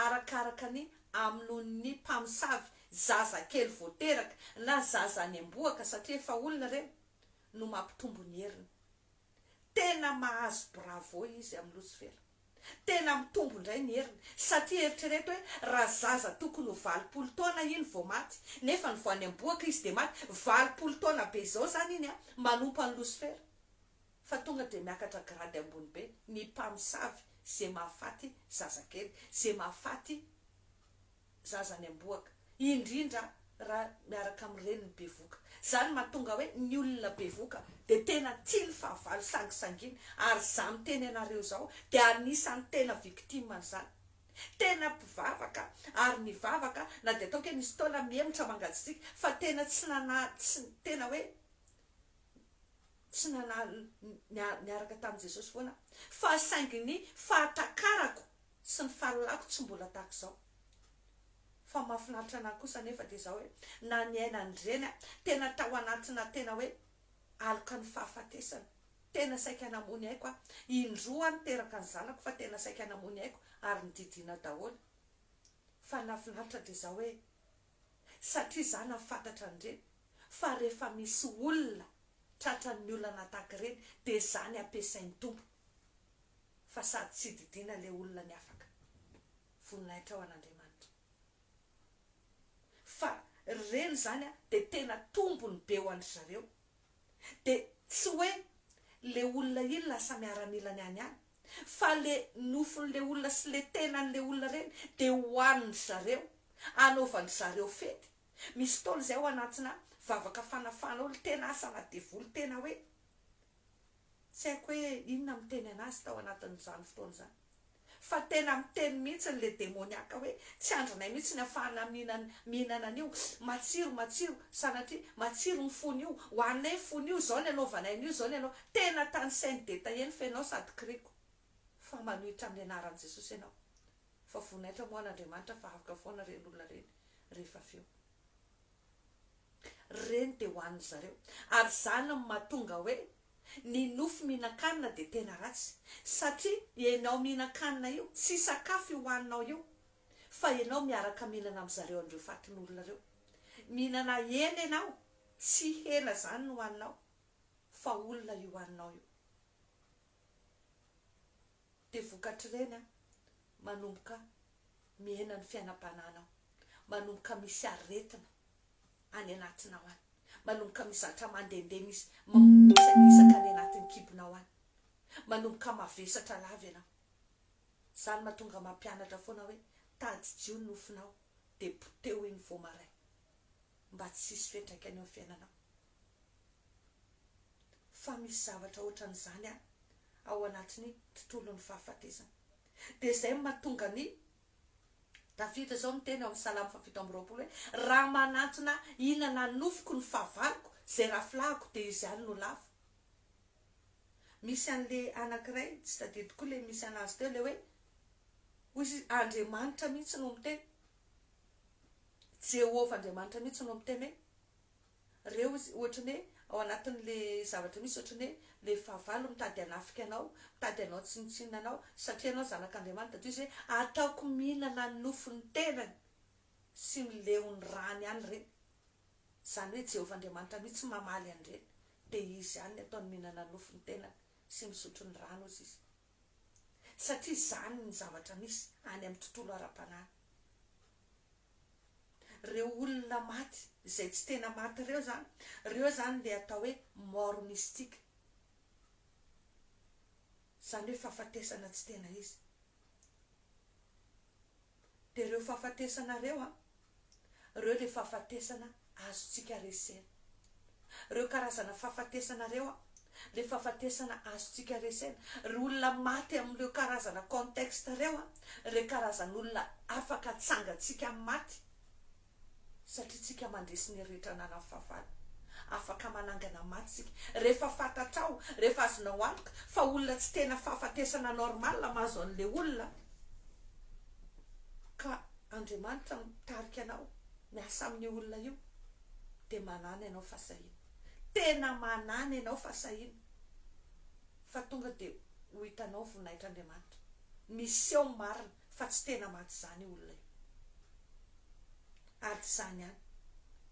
arakaraka ny amonoan'ny mpamosavy zazakely vao teraka na zaza any am-bohoka satria efa olona ireny no mampitombo ny heriny. Tena mahazo bravo izy amin'i Losifera. Tena mitombo indray ny heriny. Satria eritrereto hoe raha zaza tokony ho 80 taona iny vao maty, nefa ny vao any am-bohoka izy dia maty, 80 taona be izao izany iny an, manompo an'i Losifera. Fa tonga dia miakatra grady ambony be ny mpamosavy ze mahafaty zazakely, ze mahafaty zaza any am-bohoka, indrindra raha miaraka amin'ny reniny bevoka. Izany mahatonga hoe ny olona bevoka dia tena tia ny fahavalo sangisangina ary izaho miteny anareo izao dia anisan'ny tena victime an'izany. Tena mpivavaka ary nivavaka na dia ataoko hoe nisy fotoana mihemotra mangatsitsiaka fa tena tsy nana tsy tena hoe tsy nana niaraka tamin'i Jesosy foana aho fa saingy ny fahatakarako sy ny fahalalako tsy mbola tahaka izao. Fa mahafinaritra anah kosa anefa dia izao hoe na niaina an'ireny aho, tena tao anatina tena hoe aloka ny fahafatesana, tena saika namoy ny aiko aho, indroa aho niteraka ny zanako fa tena saika namoy ny aiko ary nodidiana daholo. Fa ny nahafinaritra dia izao hoe satria za nahafantatra an'ireny fa rehefa misy olona tratran'ny olana tahaka ireny dia za ny ampiasain'ny Tompo fa sady tsy didiana le olona ny afaka. Voninahitra ho an'Andriamanitra. Fa reny zany dia tena tombony be ho an-dry zareo. Dia tsy hoe le olona iny lasa miaramilany any ihany, fa le nofon'le olona sy le tenan'le olona reny dia hohanin-dry zareo, anaovan-dry zareo fety. Misy fotoana izay ao anatina vavaka fanafahana olona, tena asana devoly tena hoe Tsy haiko hoe inona miteny anazy tao anatin'izany fotoana izany. Fa tena miteny mihitsy le demoniaka hoe tsy andrinay mihitsy ny afahana mihinana an'io, matsiro, matsiro, sanatria, matsiro ny fon'io, hohaninay ny fon'io, izao ny anaovanay an'io, izao ny anao. Tena tanisainy detaillé ny fenao sady kiriko fa manohitra amin'ny anaran'i Jesosy ianao. Fa voninahitra moa an'Andriamanitra fa afaka foana ireny olona ireny rehefa avy eo. Reny dia hohanin zareo. Ary izany no mahatonga hoe ny nofo mihinan-kanina dia tena ratsy. Satria ianao mihinan-kanina io, tsy sakafo io hohaninao io, fa ianao miaraka mihinana amin zareo an'ireo fatin'olona ireo. Mihinana hena ianao, tsy hena izany no hohaninao, fa olona io hohaninao io. Dia vokatr'ireny an, manomboka mihena ny fiainam-panahinao, manomboka misy aretina any anatinao any, manomboka misy zavatra mandehandeha misy misakisaka any anatin'ny kibonao any, manomboka mavesatra lava ianao. Izany mahatonga mampianatra foana hoe tadidio ny nofinao dia poteho iny vao maraina mba tsy hisy fiantraikany eo amin'ny fiainanao. Fa misy zavatra ohatran'izany an ao anatin'ny tontolon'ny fahafatesana. Dia izay no mahatonga an'i Davida izao miteny ao amin'ny Salamo faha-27 hoe, Raha manantona hihinana ny nofoko ny fahavaloko, izay rafilahiko, dia izy ihany no lavo. Misy an'ilay anankiray, tsy tadidiko koa ilay misy an'azy teo, ilay hoe, hoy izy, Andriamanitra mihitsy no miteny, Jehovah Andriamanitra mihitsy no miteny hoe, Reo izy ohatry ny hoe ao anatin'le zavatra misy ohatry ny hoe le fahavalo mitady hanafika anao, mitady hanao tsinontsinona anao satria ianao zanak'Andriamanitra dia izy hoe ataoko mihinana ny nofon'ny tenany sy mileo ny rany ihany ireny. Izany hoe Jehovah Andriamanitra mihitsy mamaly an'ireny dia izy ihany ny ataony mihinana ny nofon'ny tenany sy misotro ny rany hozy izy. Satria izany ny zavatra misy any amin'ny tontolo ara-panahy. Reo olona maty izay tsy tena maty reo zany, reo zany le atao hoe mort mystique. Zany hoe fahafatesana tsy tena izy. De reo fahafatesana reo an, reo le fahafatesana azontsika resena. Reo karazana fahafatesana reo an, le fahafatesana azontsika resena. Ry olona maty amin'ireo karazana contexte reo an, re karazan'olona afaka atsangantsika amin'ny maty satria tsika mandresy ny rehetra ananan'ny fahavalo. Afaka manangana maty tsika. Rehefa fantatrao, rehefa azonao antoka fa olona tsy tena fahafatesana normal mahazo an'le olona ka. Andriamanitra mitarika anao miasa amin'io olona io dia manàna ianao fahasahiana. Tena manàna ianao fahasahiana fa tonga dia ho hitanao voninahitr'Andriamanitra. Miseho ny marina fa tsy tena maty izany io olona io. Ary tsy izany ihany,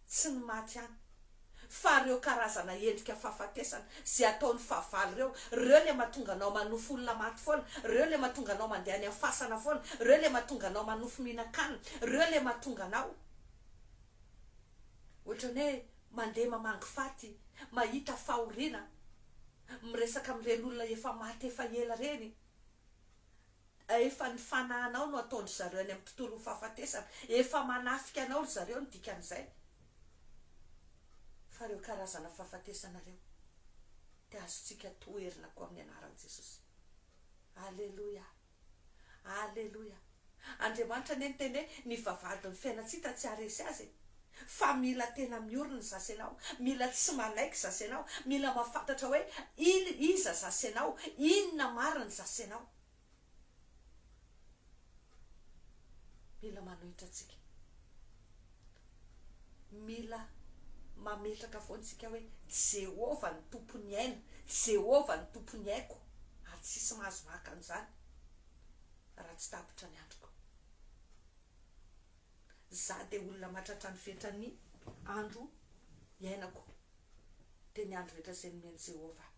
tsy ny maty ihany, fa ireo karazana endrika fahafatesana izay ataon'ny fahavalo ireo, ireo ilay mahatonga anao manofy olona maty foana, ireo ilay mahatonga anao mandeha any amin'ny fasana foana, ireo ilay mahatonga anao manofy mihinan-kanina, ireo ilay mahatonga anao ohatran'ny hoe mandeha mamangy faty, mahita fahoriana, miresaka amin'ireny olona efa maty efa ela ireny. Efa ny fanahinao no ataon-dry zareo any amin'ny tontolon'ny fahafatesana. Efa manafika anao ry zareo ny dikan'izay. Fa ireo karazana fahafatesana ireo dia azontsika toherina koa amin'ny anaran'i Jesosy. Aleloia! Aleloia! Andriamanitra anie niteny hoe ny vavahadin'ny fiainan-tsita tsy haharesy azy e! Fa mila tena miorina zasy ianao, mila tsy manaiky zasy ianao, mila mahafantatra hoe iza zasy ianao, inona marina zasy ianao. Mila manohitra antsika. Mila mametraka foana isika hoe Jehovah no tompon'ny aina, Jehovah no tompon'ny aiko ary tsisy mahazo maka an'izany raha tsy tapitra ny androko. Za dia olona mahatratra ny fetran'ny andro iainako, dia ny andro rehetra izay nomen'i Jehovah ahy.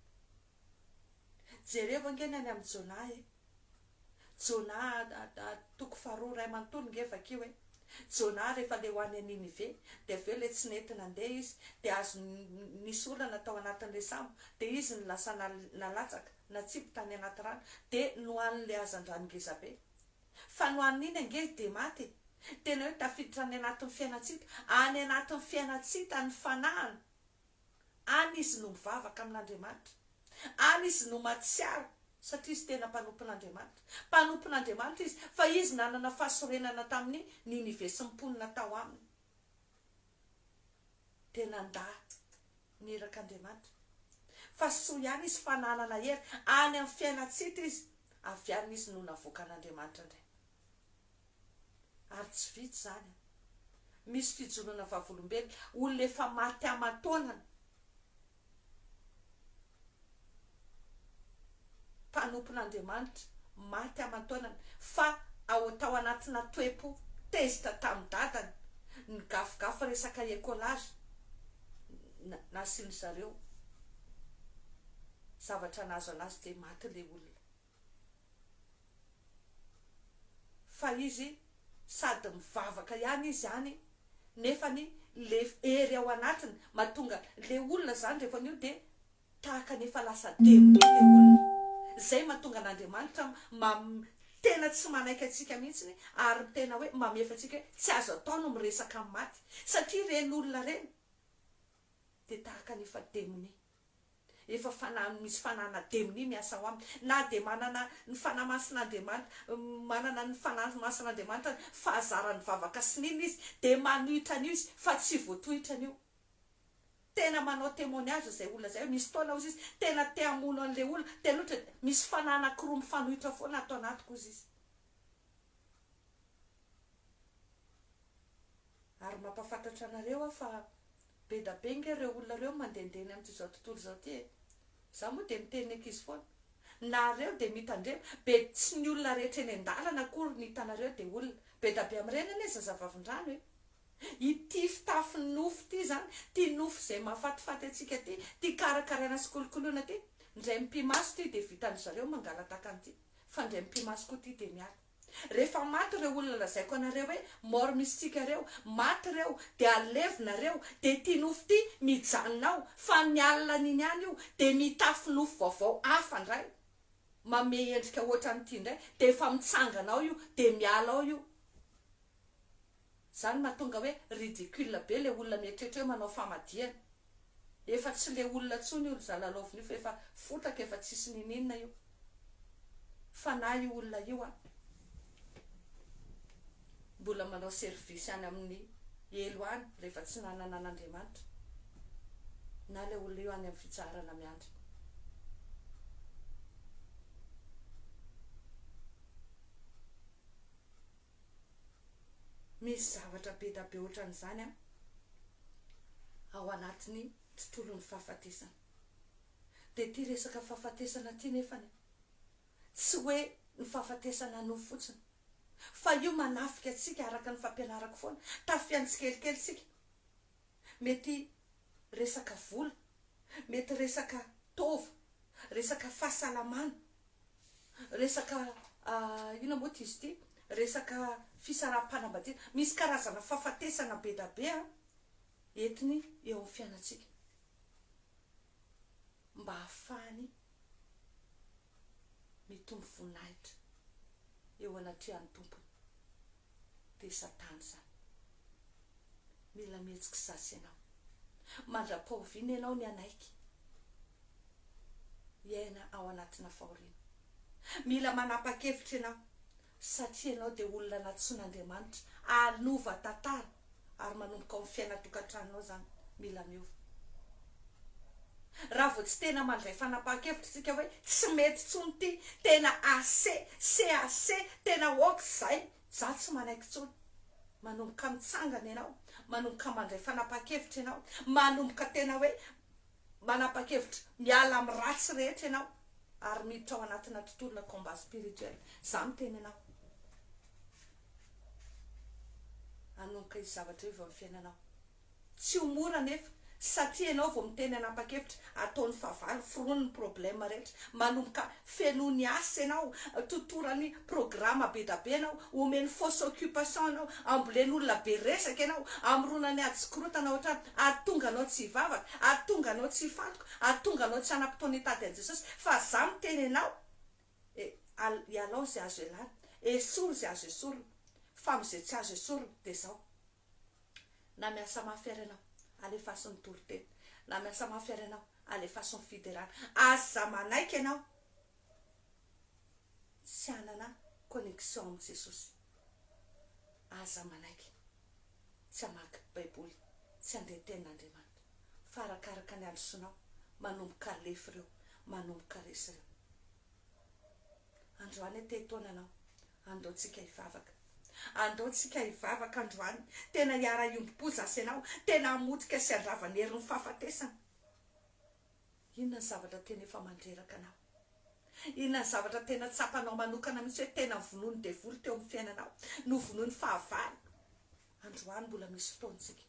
Jerevo ange ny any amin'i Jonah e! Jonah toko faharoa iray manontolo nge vakio e! Jonah rehefa le ho any Ninive dia avy eo le tsy nety nandeha izy dia azo nisy olana tao anatin'le sambo dia izy no lasa nalatsaka natsipy tany anaty rano dia nohanin'le hazandrano ngezabe fa nohanin'iny ange izy dia maty e! Tena hoe tafiditra any anatin'ny fiainan-tsita any anatin'ny fiainan-tsita ny fanahiny Any izy no mivavaka amin'Andriamanitra. Any izy no mahatsiaro satria izy tena mpanompon'Andriamanitra. Mpanompon'Andriamanitra izy fa izy nanana fahasorenana tamin'i Ninive sy ny mponina tao aminy. Dia nandà ny irak'Andriamanitra. Fa soa ihany izy fa nanana hery. Any amin'ny fiainan-tsita izy. Avy any izy no navoakan'Andriamanitra indray. Ary tsy vitsy izany an. Misy fijoroana vavolombelona, olona efa maty aman-taonany, mpanompon'Andriamanitra, maty aman-taonany, fa ao tao anatina toe-po tezitra tamin'ny dadany, nigafigafy resaka écolage, nasian-dry zareo zavatra nahazo anazy dia maty ilay olona. Fa izy sady mivavaka ihany izy any nefany le hery ao anatiny mahatonga le olona zany rehefa anio de tahaka ny efa lasa demonia le olona zay mahatonga an'Andriamanitra mam tena tsy manaiky antsika mihitsiny ary tena hoe mamefa antsika hoe tsy azo atao no miresaka amin'ny maty satria ireny olona ireny de tahaka ny efa demonia. Efa fanahy misy fanahina demonia miasa ao aminy. Na dia manana ny Fanahy Masin'Andriamanitra, manana ny Fanahy Masin'Andriamanitra, fahazaran'ny vavaka sy ny inona izy, dia manohitra an'io izy, fa tsy voatohitra an'io. Tena manao témoignage izay olona izay hoe misy fotoana hozy izy, tena te hamono an'ilay olona, tena ohatra misy fanahy anankiroa mifanohitra foana ato anatiko hozy izy. Ary mampafantatra anareo aho fa Bedabe nge reo olona reo mandehandeha eny amin'ity zao tontolo izao ty e! Za moa dia miteny ny ankizy foana, nareo dia mitandrema, be tsy ny olona rehetra eny an-dalana akory ny hitanareo dia olona, bedabe amin'ireny anie zazavavindrano e! Ity fitafy nofo ity zany, ity nofo izay mahafatifaty antsika ity, ity karakaraina sy kolokoloina ity, ndray mipi-maso ity dia vitan-dry zareo mangalataka an'ity, fa ndray mipi-maso koa ity dia miala. Rehefa maty ireo olona lazaiko anareo hoe mort mystique ireo, maty ireo, dia alevina ireo, dia ity nofo ity mijanona ao, fa ny alina an'iny ihany io dia mitafy nofo vaovao hafa indray, manome endrika ohatran'ity indray, dia efa mitsangana ao io, dia miala ao io. Zany mahatonga hoe ridicule be le olona mieritreritra hoe manao famadihana. Efa tsy le olona tsony io ry zalalaovina io fa efa fotaka efa tsisy nininona io. Fanahy io olona io an. Mbola manao service any amin'ny helo any rehefa tsy nanana an'Andriamanitra. Na le olona io any amin'ny fitsaharana miandry. Misy zavatra be da be ohatran'izany an, ao anatin'ny tontolon'ny fahafatesana. Dia ity resaka fahafatesana ity nefany, tsy hoe ny fahafatesana nofo fotsiny, fa io manafika antsika araka ny fampianarako foana, tafiany tsikelikely tsika. Mety resaka vola, mety resaka taova, resaka fahasalamana, resaka inona moa ity izy ity, resaka fisaraham-panambadiana, misy karazana fahafatesana be da be entiny eo amin'ny fiainantsika mba hahafahany mitombo voninahitra eo anatrehan'ny Tompony. Dia Satana izany. Mila mihetsika sasy ianao. Mandra-pahoviana ianao ny hanaiky hiaina ao anatina fahoriana. Mila manapa-kevitra ianao satria ianao dia olona nantsoin'Andriamanitra hanova tantara ary manomboka ao amin'ny fiainan-tokantranonao izany. Mila miova. Raha vao tsy tena mandray fanapahan-kevitra isika hoe tsy mety intsony ity, tena assez, c'est assez, tena ok izay, za tsy manaiky intsony. Manomboka mitsangana ianao, manomboka mandray fanapahan-kevitra ianao, manomboka tena hoe manapa-kevitra miala amin'ny ratsy rehetra ianao ary miditra ao anatina tontolona combat spirituel. Za miteny anao. Hanomboka hisy zavatra hiova amin'ny fiainanao. Tsy ho mora anefa satria ianao vao miteny hanapa-kevitra, ataon'ny fahavalo, foroniny ny problème rehetra, manomboka fenoiny asa ianao, totorany programa be da be ianao, omeny fausse occupation ianao, ambolen'olona be resaka ianao, amoronany ady sy korontana ao an-trano, ahatonga anao tsy hivavaka, ahatonga anao tsy hifantoka, ahatonga anao tsy hanam-potoana hitady an'i Jesosy, fa za miteny anao, e, ialao izay azo ialana, esory izay azo esorina, fa amin'izay tsy azo esorina dia izao. Na miasa mafy ary ianao, alefaso ny toriteny. Na miasa mafy ary ianao, alefaso ny fiderana. Aza manaiky ianao tsy hanana connexion amin'i Jesosy. Aza manaiky tsy hamaky Baiboly, tsy handre tenin'Andriamanitra. Fa arakaraka ny handrosoanao, manomboka alefy ireo, manomboka resy ireo. Androany aho te hitaona anao. Andao tsika hivavaka. Andao tsika hivavaka androany. Tena hiara-hiombom-po za sy ianao. Tena hamotika sy handrava ny herin'ny fahafatesana. Inona ny zavatra tena efa mandreraka anao? Inona ny zavatra tena tsapanao manokana mihitsy hoe tena vonoin'ny devoly teo amin'ny fiainanao? Novonoin'ny fahavalo? Androany mbola misy fotoana tsika.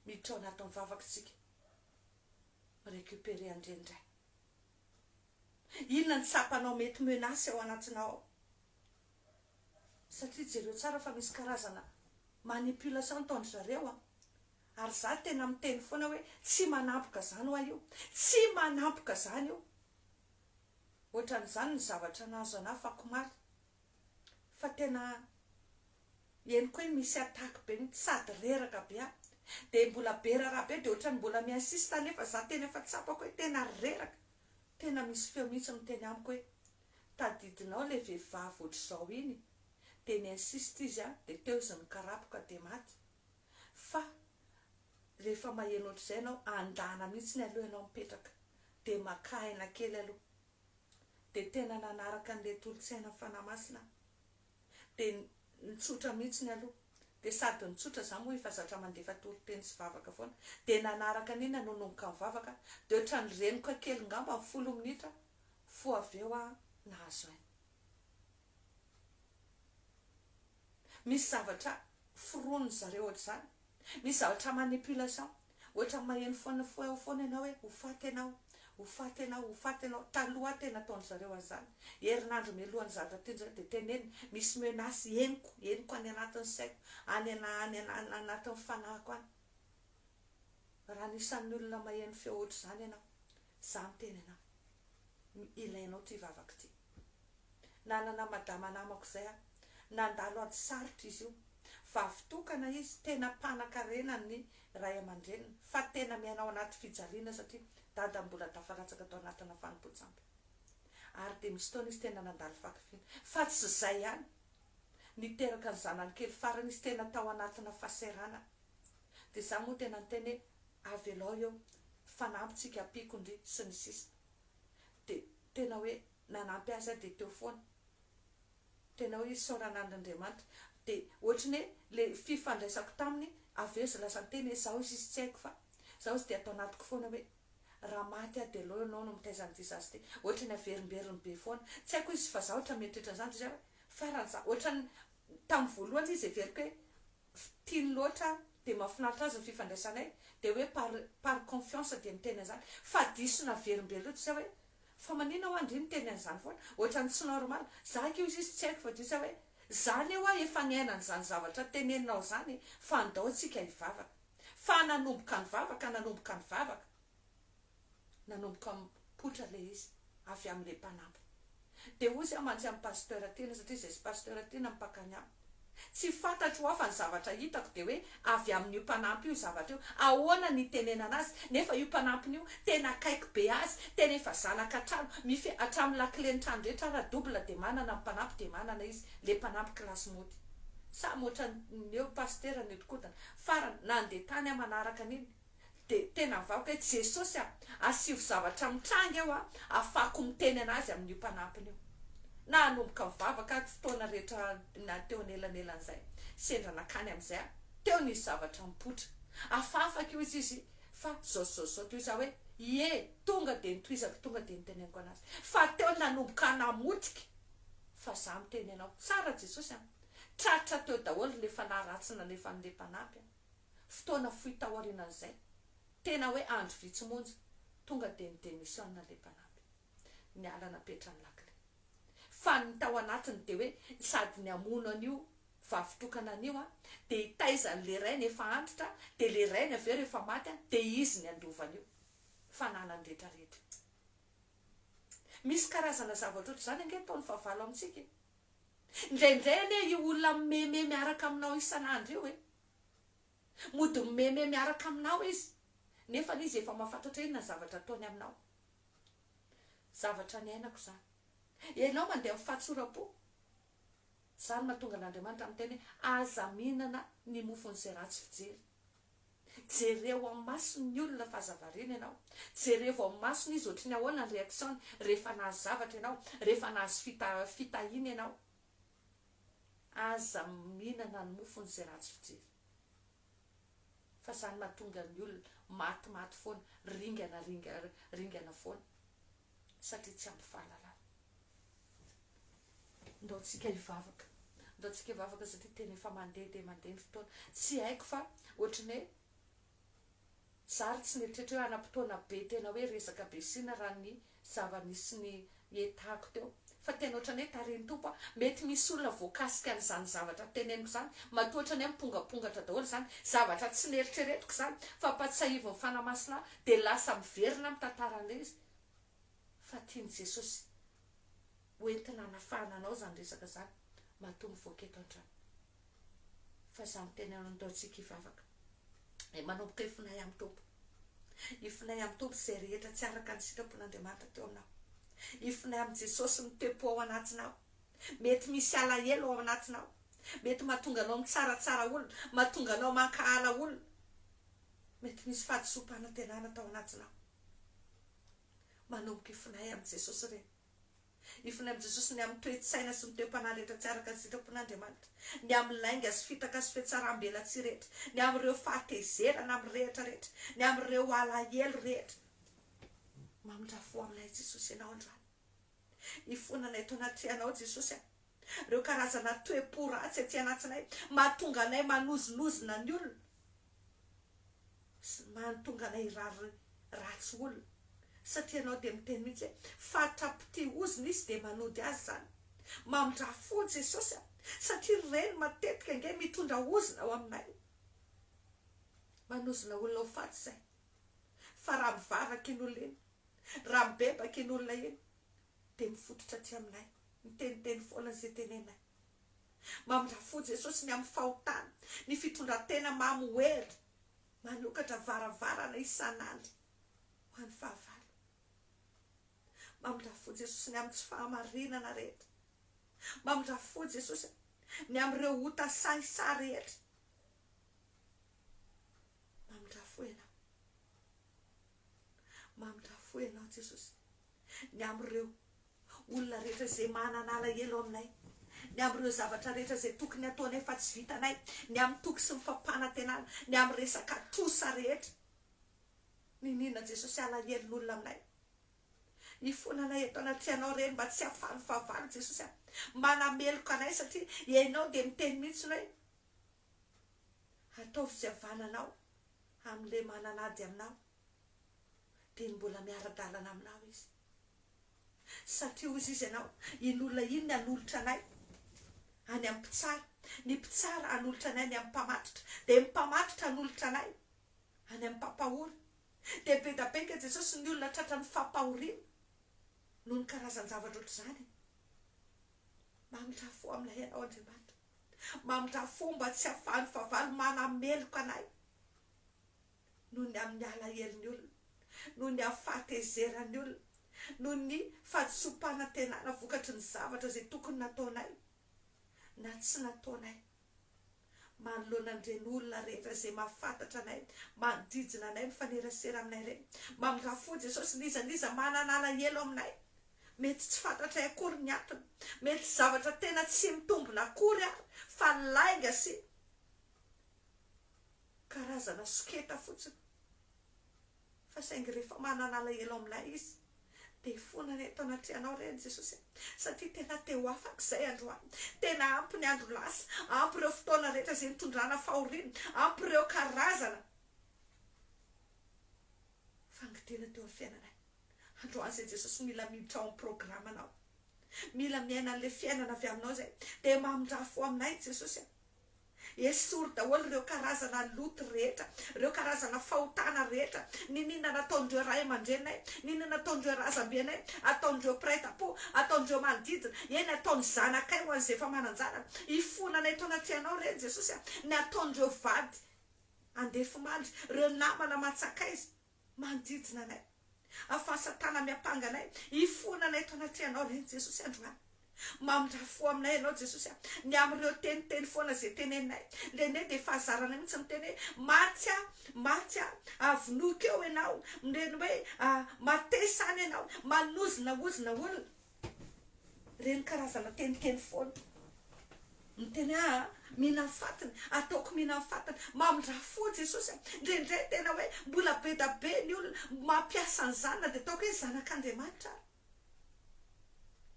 Miditra ao anatin'ny vavaka tsika. Mi-recuperer an'ireny indray. Inona ny tsapanao mety menace ao anatinao ao? Satria jereo tsara fa misy karazana manipulation ataondry zareo an! Ary za tena miteny foana hoe tsy manampoka zany hoa io! Tsy manampoka zany io! Ohatran'izany ny zavatra nahazo anah afakomaly. Fa tena Henoko hoe misy attaque be mitsy sady reraka be aho dia mbola be raharaha be dia ohatran'ny mbola mi insiste nefa za tena efa tsapako hoe tena reraka, tena misy feo mihitsy miteny amiko hoe tadidinao le vehivavy ohatr'izao iny dia ni insiste izy an dia teo izy nikarapoka dia maty fa rehefa maheno ohatr'izay ianao andana mihitsiny aloha ianao mipetraka dia maka aina kely aloha dia tena nanaraka an'ilay tolo-tsaina fanahy masina aho. Dia nitsotra mihitsiny aloha. Dia sady nitsotra, za moa efa zatra mandefa toriteny sy vavaka foana. Dia nanaraka an'iny aho nanomboka nivavaka. Dia ohatran'ny renoka kely ngamba ny folo minitra fo avy eo aho nahazo aina. Misy zavatra foronin zareo ohatr'izany. Misy zavatra manipulation. Ohatran'ny maheno foana foa foana ianao hoe ho faty ianao, ho faty ianao, ho faty ianao. Taloha aho tena ataon-dry zareo an'izany. Herinandro mialohan'ny zavatra tian-dry zareo dia teneniny. Misy menace henoko, henoko any anatin'ny saiko, any any anatin'ny fanahiko any. Raha anisan'ny olona maheno feo ohatr'izany ianao, izaho miteny anao, ilainao ity vavaka ity. Nanana madama namako izay aho. Nandalo ady sarotra izy io. Vavy tokana izy, tena mpanakarena ny ray aman-dreniny, fa tena miaina ao anaty fijaliana satria dadany mbola tafalatsaka tao anatina fanompoan-tsampy. Ary dia misy fotoana izy tena nandalo fahakiviana. Fa tsy izay ihany. Niteraka ny zanany kely farany izy tena tao anatina fahasahiranana. Dia izaho moa tena niteny hoe avelao eo, fanampintsika ampiako ndry, sy ny sisa. Dia tena hoe nanampy azy aho dia teo foana. Tena hoe isaorana an'Andriamanitra. Dia. Ohatry ny hoe le fifandraisako taminy avy eo izy lasa niteny hoe zaho izy izy tsy haiko fa zaho izy dia ato anatiko foana hoe raha maty aho dia aleo ianao no mitaiza an'ity zaza ity. Ohatry ny averimberiny be foana. Tsy haiko izy fa zaho ohatra mieritreritra an'izany dia hoe farany za ohatran'ny tamin'ny voalohany izy heveriko hoe tiany loatra dia mahafinaritra azy ny fifandraisanay dia hoe par par confiance dia miteny an'izany fa diso naverimberina loatra izy hoe fa maninona hoa ndry miteny an'izany foana ohatran'ny tsy normal za akia hozy izy tsy haiko fa diso aho hoe za anie hoa efa niaina an'izany zavatra teneninao izany fa andao tsika hivavaka fa nanomboka nivavaka nanomboka nivavaka nanomboka mipoitra ilay izy avy amin'ilay mpanampy. Dia hozy aho mantsy amin'i Pasteur Tiana, satria izay sy Pasteur Tiana no mpankany aminy. Tsy fantatro hoa fa ny zavatra hitako dia hoe avy amin'io mpanampy io zavatra io. Ahoana ny hitenenana azy nefa io mpanampiny io tena akaiky be azy, tena efa zanaka trano, mifehy hatramin'ny lakilen'ny trano rehetra ara double dia manana ny mpanampy dia manana izy, ilay mpanampy kilasy mody. Samy ohatran'ny eo Pasitera nihodinkodina. Farany, nandeha tany aho manaraka an'iny. Dia tena mivavaka hoe Jesosy a, asivo zavatra mitranga eo a, afako miteny anazy amin'io mpanampiny io. Na hanomboka mivavaka aho fotoana rehetra na teo anelanelan'izay, sendra nakany amin'izay aho, teo nisy zavatra nipoitra. Hafahafa ko izy izy fa zao sy zao sy zao, toy izao hoe ie, tonga dia nitohizako tonga dia niteneniko anazy. Fa teo nanomboka namotika fa za miteny anao. Tsara Jesosy a. Tratra teo daholo le fanahy ratsy nalefan'le mpanampy a. Fotoana fohy taorianan'izay, tena hoe andro vitsy monja, tonga dia ni-démissionne ilay mpanampy. Niala napetrany lakile. Fa ny tao anatiny dia hoe sady ny hamono an'io vavitokana an'io an, dia hitaiza an'ilay rainy efa antitra, dia ilay rainy avy eo rehefa maty an, dia izy ny handova an'io fananany rehetra rehetra. Misy karazana zavatra ohatr'izany ange ataon'ny fahavalo amintsika e. Indraindray anie io olona mimeme miaraka aminao isan'andro io e. Mody mimeme miaraka aminao izy, nefa izy efa mahafantatra inona ny zavatra ataony aminao. Zavatra niainako izany. Ianao mandeha amin'ny fahatsoram-po. Izany mahatonga an'Andriamanitra miteny hoe aza mihinana ny mofon'izay ratsy fijery. Jereo amin'ny masony ny olona fa aza variana ianao. Jerevo amin'ny masony izy ohatry ny ahoana ny réaction-ny rehefa nahazo zavatra ianao, rehefa nahazo fitahiana ianao. Aza mihinana ny mofony izay ratsy fijery. Fa zany mahatonga ny olona matimaty foana, ringana ringana foana satria tsy ampy fahalalana. Ndao tsika hivavaka. Ndao tsika hivavaka satria tena efa mandeha dia mandeha ny fotoana. Tsy haiko fa ohatry ny hoe za ary tsy nieritreritra hoe hanam-potoana be tena hoe resaka be sina raha ny zava-nisy ny etako teo. Fa tena ohatran'ny hoe tarihin'ny Tompo aho. Mety misy olona voakasika an'izany zavatra teneniko izany. Matoa ohatran'ny hoe mipongapongatra daholo izany. Zavatra tsy neritreretiko izany fa ampatsiahivin'ny Fanahy Masina ahy dia lasa miverina mitantara an'ilay izy. Fa tian'i Jesosy ho entina hanafahana anao izany resaka izany matoa mivoaka eto an-trano. Fa izaho miteny anao ndao tsika hivavaka. Dia manomboka hifonay amin'ny Tompo. Hifonay amin'ny Tompo izay rehetra tsy araka ny sitrapon'Andriamanitra teo aminao. Hifonay amin'i Jesosy ny toe-po ao anatinao. Mety misy alahelo ao anatinao. Mety mahatonga anao mitsaratsara olona, mahatonga anao mankahala olona. Mety misy fahadisoam-panantenana tao anatinao. Manomboka hifonay amin'i Jesosy ireny. Hifonay amin'i Jesosy ny amin'ny toe-tsaina sy ny toe-panahy rehetra tsy araka ny sitrapon'Andriamanitra, ny amin'ny lainga sy fitaka sy fihatsaram-belatsihy rehetra, ny amin'ireo fahatezerana mirehitra rehetra, ny amin'ireo alahelo rehetra. Mamindrà fo aminay Jesosy Ianao androany. Hifonana eto anatrehanao Jesosy a. Ireo karazana toe-po ratsy aty anatinay, mahatonga anay manozinozina ny olona. sy mahatonga anay hirary ratsy olona satria ianao dia miteny mihitsy hoe fatra-pitia ozona izy dia manody azy izany. Mamindrà fo Jesosy a! Satria ireny matetika ange mitondra ozona ao aminay. Manozona olona ho faty izay. Fa raha mivavaka iny olona iny, raha mibebaka iny olona iny dia mifototra aty aminay, miteniteny foana izay tenenay. Mamindra fo Jesosy ny amin'ny fahotana, ny fitondran-tena mamohery, manokatra varavarana isan'andro ho an'ny fahavalo. Mamindra fo Jesosy ny amin'ny tsy fahamarinana rehetra. Mamindra fo Jesosy ny amin'ireo ota sahisahy rehetra. Mamindra fo ianao. Mamindra fo ianao Jesosy ny amin'ireo Olona rehetra izay manana alahelo aminay. Ny amin'ireo zavatra rehetra izay tokony hataonay fa tsy vitanay, ny amin'ny toky sy ny fampanantenana, ny amin'ny resaka trosa rehetra. Niniana Jesosy alahelon'olona aminay. Ifonanay eto anatrehanao Reny mba tsy hahafahan'ny fahavalo Jesosy a! Manameloka anay satria Ianao dia miteny mihitsy hoe ataovy izay havananao amin'ilay manana ady aminao dia ny mbola miara-dalana aminao izy. Satria hozy izy ianao, iny olona iny ny hanolotra anay any amin'ny mpitsara, ny mpitsara hanolotra anay any amin'ny mpamatotra, dia ny mpamatotra hanolotra anay any amin'ny mpampahory. Dia be da be nge Jesosy ny olona tratran'ny fampahoriana noho ny karazan-javatra ohatr'izany e. Mamindrà fo aminay Ianao Andriamanitra. Mamindrà fo mba tsy hahafahan'ny fahavalo manameloka anay noho ny amin'ny alahelon'ny olona, noho ny amin'ny fahatezeran'ny olona, noho ny fahadisoam-panantenana vokatry ny zavatra izay tokony nataonay na tsy nataonay. Manoloana an'ireny olona rehetra izay mahafantatra anay, manodidina anay, mifanerasera aminay ireny. Mamindrà fo Jesosy, n'iza n'iza manana alahelo aminay. Mety tsy fantatray akory ny antony. Mety zavatra tena tsy mitombina akory ary fa lainga sy karazana soketa fotsiny. Fa saingy rehefa manana alahelo aminay izy dia hifonana eto anatrehanao re Jesosy a! Satria tena te ho afaka izay androany. Tena ampy ny andro lasa, ampy ireo fotoana rehetra izay nitondrana fahoriana, ampy ireo karazana fangidiana teo amin'ny fiainanay. Androany izay Jesosy mila miditra ao amin'ny programanao. Mila miaina an'ilay fiainana avy aminao izay. Dia mamindrà fo aminay Jesosy a! Esory daholo ireo karazana loto rehetra, ireo karazana fahotana rehetra, niniana nataon'ireo ray aman-dreninay, niniana nataon'ireo razambenay, ataon'ireo mpiray tampo, ataon'ireo manodidina, eny ataon'ny zanakay ho an'izay efa manan-janaka. Ifonanay eto anatrehanao ireny Jesosy a! Ny ataon'ireo vady andefimandry, ireo namana aman-tsakaiza. Manodidina anay. Afahan'i Satana miampanga anay. Hifona anay eto anatrehanao Reny Jesosy androany. Mamindrà fo aminay Ianao Jesosy a. Ny amin'ireo teniteny foana izay teneninay. Indraindray dia fahazaranay mihitsy miteny hoe maty aho, maty aho, vonoiko eo Ianao. Ireny hoe matesa any Ianao. Manozonaozona olona. Ireny karazana teniteny foana. Miteny hoe aa, mihina ny fatiny, ataoko mihina ny fatiny. Mamindrà fo Jesosy a! Indraindray tena hoe mbola be da be ny olona mampiasa an'izany na dia ataoko hoe zanak'Andriamanitra ary.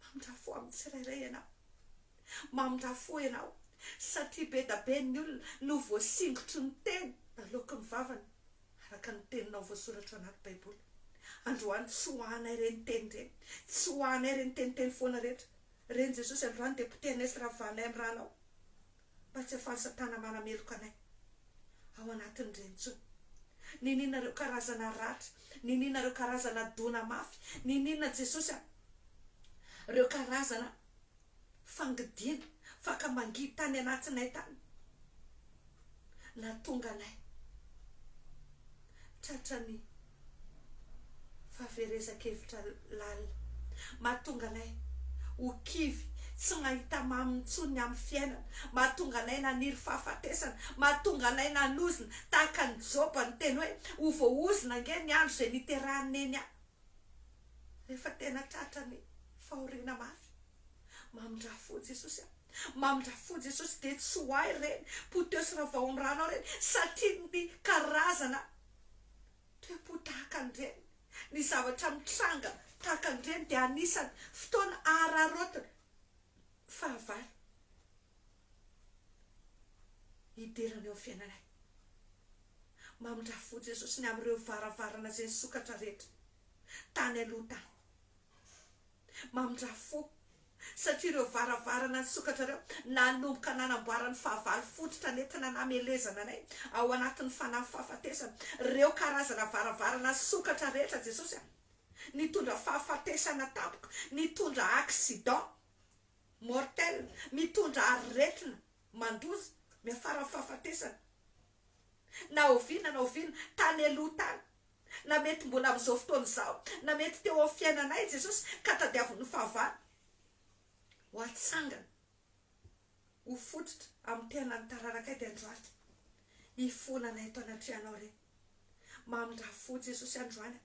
Mamindrà fo amin'ny tsirairay ianao. Mamindrà fo ianao satria be da be ny olona no voasingotry ny teny naloaky ny vavany araka ny teninao voasoratra ao anaty Baiboly. Androany tsy ho anay ireny teny ireny, tsy ho anay ireny teniteny foana rehetra. Reny Jesosy androany dia potehinay sy ravahanay amin'ny ranao mba tsy ahafahan'i satana manameloka anay ao anatin'ireny intsony. Niniana ireo karazana ratra, niniana ireo karazana dona mafy, niniana Jesosy a! ireo karazana fangidiana, faka mangidy tany anatinay tany. Nahatonga anay tratran'ny fahaverezan-kevitra lalina. Mahatonga anay ho kivy, tsy mahita mamy intsony ny amin'ny fiainana. Mahatonga anay naniry fahafatesana. Mahatonga anay nanozona, tahaka an'i Joba niteny hoe, Ho voaozona ange ny andro izay niterahan'i Neny ahy. Rehefa tena tratran'ny fahoriana mafy. Mamindrà fo Jesosy a! Mamindrà fo Jesosy dia tsy ho ahy ireny poteo sy ravao amin'ny ranao ireny satria ny karazana toe-po tahaka an'ireny, ny zavatra mitranga tahaka an'ireny dia anisan'ny fotoana araraotina fahavalo hidirana eo amin'ny fiainanay. Mamindrà fo Jesosy ny amin'ireo varavarana izay nisokatra rehetra tany aloha tany. Mamindrà fo, satria ireo varavarana nisokatra ireo nanomboka nanamboaran'ny fahavalo fototra nentina namelezana anay ao anatin'ny fanahy fahafatesana. Ireo karazana varavarana nisokatra rehetra, Jesosy a, nitondra fahafatesana tampoka, nitondra accident mortel, mitondra aretina mandoza, miafara amin'ny fahafatesana. Na oviana na oviana, tany aloha tany, na mety mbola amin'izao fotoana izao, na mety teo amin'ny fiainanay Jesosy ka tadiavin'ny fahavalo ho atsangana ho fototra amin'ny tenan'ny taranakay dia androany hifona anay eto anatrehanao re. Mamindrà fo Jesosy androany.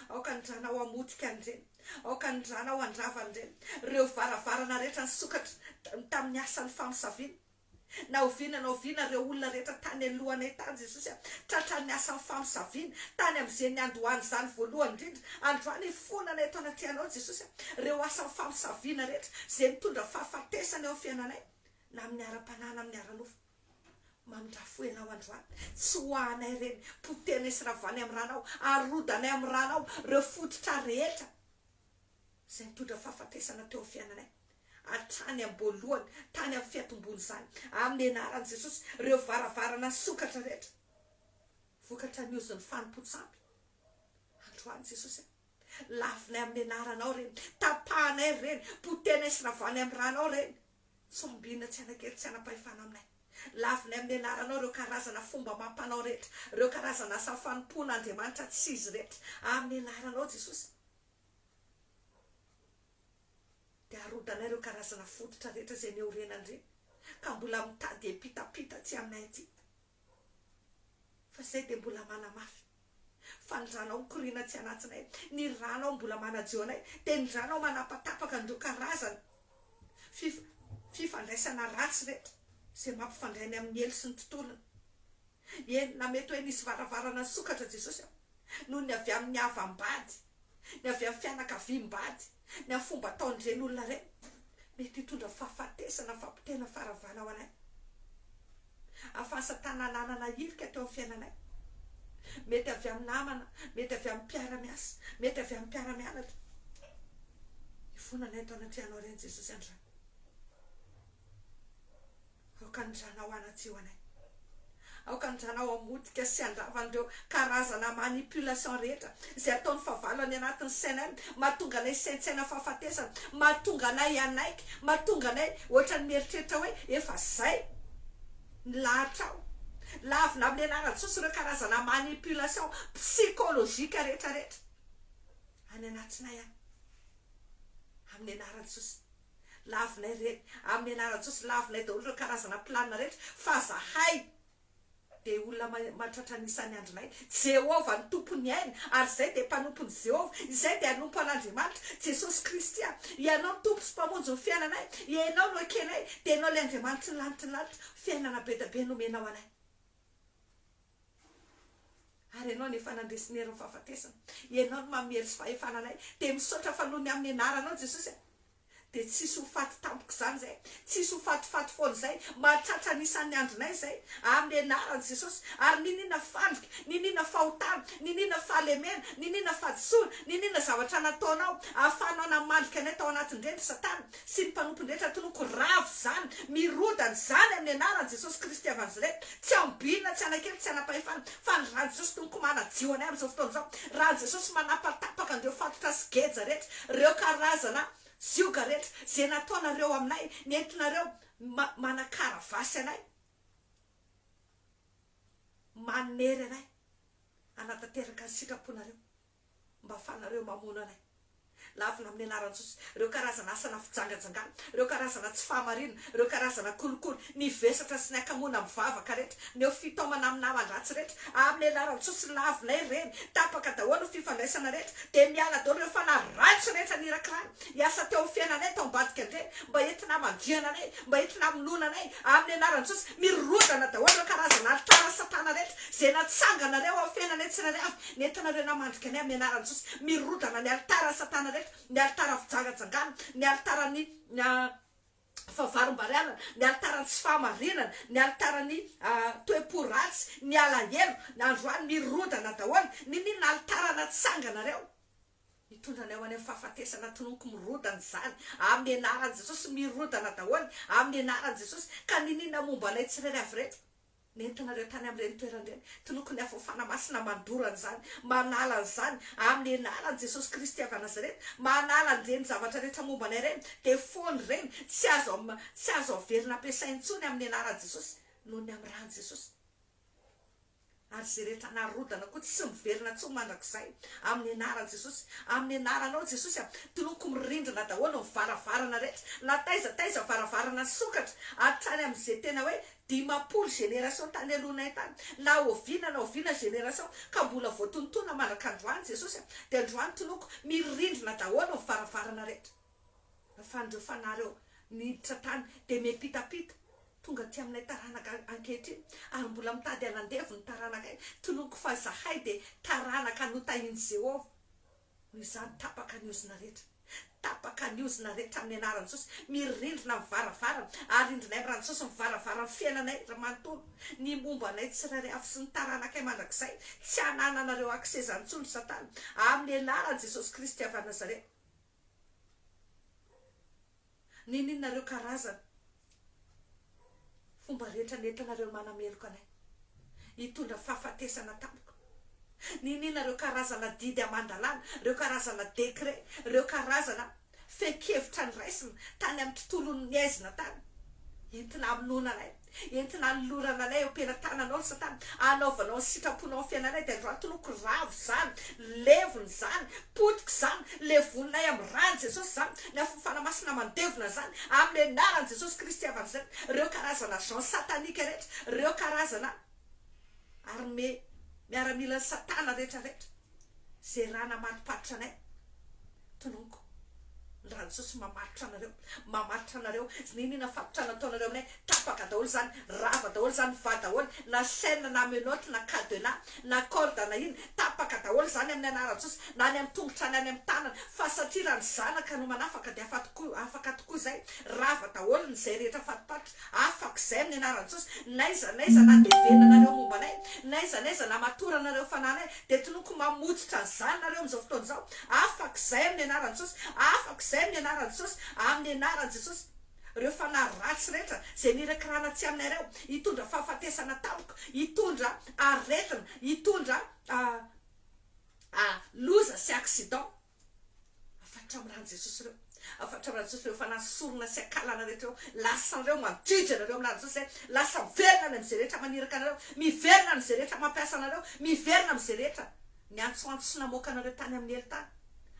Aoka ny ranao hamotika an'ireny. Aoka ny ranao handrava an'ireny. Ireo varavarana rehetra nisokatra tamin'ny asan'ny famosaviana. Na oviana na oviana ireo olona rehetra tany alohanay tany Jesosy a, tratran'ny asan'ny famosaviana, tany amin'izay niandohan'izany voalohany indrindra, androany hifonana eto anatrehanao Jesosy a, ireo asan'ny famosaviana rehetra izay mitondra fahafatesana eo amin'ny fiainanay, na amin'ny ara-panahy na amin'ny ara-nofo. Mamindrà fo Ianao androany. Tsy ho ahanay ireny, potehinay sy ravanay amin'ny ranao, arodanay amin'ny ranao ireo fototra rehetra izay nitondra fahafatesana teo amin'ny fiainanay. Hatrany am-boalohany, tany amin'ny fiantomboan'izany. Amin'ny anaran'i Jesosy, ireo varavarana nisokatra rehetra, vokatra ny ozon'ny fanompoan-tsampy. Androany Jesosy a. Lavinay amin'ny anaranao ireny, tapahanay ireny, potehinay sy ravanay amin'ny ranao ireny. Tsy ambina, tsy hanan-kery, tsy hanam-pahefana aminay. Lavinay amin'ny anaranao ireo karazana fomba amam-panao rehetra, ireo karazana asa fanompoana Andriamanitra tsy izy rehetra. Amin'ny anaranao Jesosy. Dia arodanay ireo karazana fototra rehetra izay niorenan'ireny ka mbola mitady hiampitampita aty aminay aty. Fa izay dia mbola manamafy fa ny ranao mikoriana aty anatinay, ny ranao mbola manadio anay, dia ny ranao manapatapaka an'ireo karazana fifandraisana ratsy rehetra izay mampifandray ny amin'ny helo sy ny tontolony. Eny, na mety hoe nisy varavarana nisokatra Jesosy a, noho ny avy amin'ny havam-bady, ny avy amin'ny fianakaviam-bady, ny amin'ny fomba ataon'ireny olona ireny, mety hitondra fahafatesana, fampotehana, faharavana ho anay. Ahafahan'i Satana hananana hirika teo amin'ny fiainanay. Mety avy amin'ny namana, mety avy amin'ny mpiara-miasa, mety avy amin'ny mpiara-mianatra. Ifonanay eto anatrehanao ireny Jesosy androany. Aoka ny ranao hanadio anay. Aoka ny ranao hamotika sy handrava an'ireo karazana manipulation rehetra izay ataon'ny fahavalo any anatin'ny sainay, mahatonga anay hisaintsaina fahafatesana, mahatonga anay hanaiky, mahatonga anay ohatran'ny mieritreritra hoe efa zay ny lahatrao. Lavina amin'ny anaran'i Jesosy ireo karazana manipulation psychologique rehetra rehetra any anatinay any. Amin'ny anaran'i Jesosy. Lavinay ireny. Amin'ny anaran'i Jesosy, lavinay daholo ireo karazana planina rehetra, fa zahay dia olona mahatratra ny isan'ny andronay. Jehovah no Tompon'ny aina, ary izay dia mpanompon'i Jehovah. Izay dia hanompo an'Andriamanitra. Jesosy Kristy a, Ianao no Tompo sy Mpamonjy ny fiainanay. Ianao no ekenay, dia Ianao ilay Andriamanitry ny lanitry ny lanitra. Fiainana be dia be nomenao anay. Ary Ianao no efa nandresy ny herin'ny fahafatesana. Ianao no manome hery sy fahefana anay. Dia misaotra fa noho ny amin'ny anaranao Jesosy a, dia tsisy ho faty tampoka izany izay. Tsisy ho fatifaty foana izay. Mahatratra ny isan'ny andronay izay. Amin'ny anaran'i Jesosy. Ary n'inon'inona fandrika, n'inon'inona fahotana, n'inon'inona fahalemena, n'inon'inona fahadisoana, n'inon'inona zavatra nataonao, ahafahanao namandrika anay tao anatin'ireny ry Satana. sy ny mpanompony rehetra tonoko ravo izany, mirodana izany amin'ny anaran'i Jesosy Kristy avy Nazareth, tsy ambinina, tsy anakely, tsy anam-pahefana, fa ny ran'i Jesosy tonoko manadio anay amin'izao fotoana izao, ran'i Jesosy manapatapaka an'ireo fatotra sy geja rehetra, ireo karazana zioga rehetra, izay nataonareo aminay, nentinareo manakaravasy anay, manery anay hanatanteraka ny sitraponareo. Mba afahanareo mamono anay. Lavina amin'ny anaran'i Jesosy ireo karazana asana fijangajangana, ireo karazana tsy fahamarinana, ireo karazana kolikoly, ny vesatra sy ny hakamoana mivavaka rehetra, ny eo fitaomana amin'ny naman-dratsy rehetra, amin'ny anaran'i Jesosy lavinay ireny, tapaka daholo ny fifandraisana rehetra, dia miala daholo ireo fanahy ratsy rehetra nirakirany hiasa teo amin'ny fiainanay tao ambadika an'ireny, mba entina hamandrihana anay, mba entina hamonoana anay, amin'ny anaran'i Jesosy, mirodana daholo ireo karazana alitara satana rehetra izay natsanganareo amin'ny fiainanay tsirairay avy, Nentinareo namandrika anay amin'ny anaran'i Jesosy. Mirodana ny alitara satana rehetra, ny alitara fijangajangana, ny alitaran'ny fahavarombarianana, ny alitaran'ny tsy fahamarinana, ny alitaran'ny toe-po ratsy, ny alahelo, ny androany mirodana daholo. Niniana alitara natsanganareo hitondra anay ho any amin'ny fahafatesana tononiko mirodana izany amin'ny anaran'i Jesosy mirodana daholo amin'ny anaran'i Jesosy ka niniana momba anay tsirairay avy ireto. Nentinareo tany amin'ireny toerana ireny. Tonoko ny afo Fanahy Masina mandoro an'izany, manala an'izany, amin'ny anaran'i Jesosy Kristy avy Nazareta, manala an'ireny zavatra rehetra momba anay ireny, dia foana ireny, tsy azo tsy azo averina ampiasaina intsony amin'ny anaran'i Jesosy, noho ny amin'ny ran'i Jesosy. Ary izay rehetra narodana koa tsy miverina intsony mandrakizay, amin'ny anaran'i Jesosy. Amin'ny anaranao Jesosy a, tonoko mirindrina daholo ny varavarana rehetra, na taiza taiza varavarana nisokatra, hatrany amin'izay tena hoe. 50 génération tany alohanay tany, na oviana na oviana génération ka mbola voatonontona mandraka androany Jesosy a, dia androany tonoko mirindrina daholo ny varavarana rehetra. Afahan'ireo fanahy ireo niditra tany dia miampitapita tonga aty aminay taranaka ankehitriny ary mbola mitady hanandevo ny taranakay, tononiko fa zahay dia taranaka notahin'i Jehovah. Noho izany tapaka ny ozona rehetra, tapaka ny ozona rehetra amin'ny anaran'i Jesosy, mirindrina ny varavarana, arindrinay amin'ny ran'i Jesosy ny varavaran'ny fiainanay ry manontolo, ny momba anay tsirairay avy sy ny taranakay mandrakizay, tsy hanananareo accès izany intsony ry satana, amin'ny anaran'i Jesosy Kristy avy any Nazareta. Niniana ireo karazana fomba rehetra nentinareo manameloka anay hitondra fahafatesana tamiko. Niniana ireo karazana didy aman-dalàna, ireo karazana décret, ireo karazana fehin-kevitra noraisina tany amin'ny tontolon'ny haizina tany entina hamonoana anay. Entina hanolorana anay eo am-pelatananao ry Satana, hanaovanao ny sitraponao amin'ny fiainanay, dia androany tonoko ravo izany, levona izany, potika izany, levoninay amin'ny ran'i Jesosy izany, ny afon'ny Fanahy Masina mandevona izany, amin'ny anaran'i Jesosy Kristy avy amin'izay, ireo karazana agents sataniques rehetra, ireo karazana armée miaramilan'i Satana rehetra rehetra, izay rà namatopatotra anay, tononiko. Ny rano Jesosy mamatotra anareo, mamatotra anareo, n'inona fatotra nataonareo aminay, tapaka daholo izany, rava daholo izany, mivaha daholo, na chaine na menotte na cadenas na corde na inona, tapaka daholo izany amin'ny anaran'i Jesosy, na any amin'ny tongotra na any amin'ny tanana, fa satria raha ny zanaka no manafaka dia afa tokoa, afaka tokoa izay, rava daholo ny izay rehetra fatopatotra. Afaka izay amin'ny anaran'i Jesosy, n'aiza n'aiza nandevenanareo momba anay, n'aiza n'aiza namatoranareo fanahinay, dia tonoko mamotsitra an'izany nareo amin'izao fotoana izao. Afaka izay amin'ny anaran'i Jesosy, afaka izay amin'ny anaran'i Jesosy, amin'ny anaran'i Jesosy. Ireo fanahy ratsy rehetra izay nirakirana aty aminay ireo, hitondra fahafatesana tampoka, hitondra aretina, hitondra loza sy accident. Afatotra amin'ny ran'i Jesosy ireo. Afatotra amin'ny ran'i Jesosy ireo fanahy sorona sy akalana rehetra ireo. Lasa ireo mandidy anareo amin'ny ran'i Jesosy izay. Lasa miverina any amin'izay rehetra maniraka anareo. Miverina amin'izay rehetra mampiasa anareo. Miverina amin'izay rehetra niantsoantso sy namoaka anareo tany amin'ny helo tany.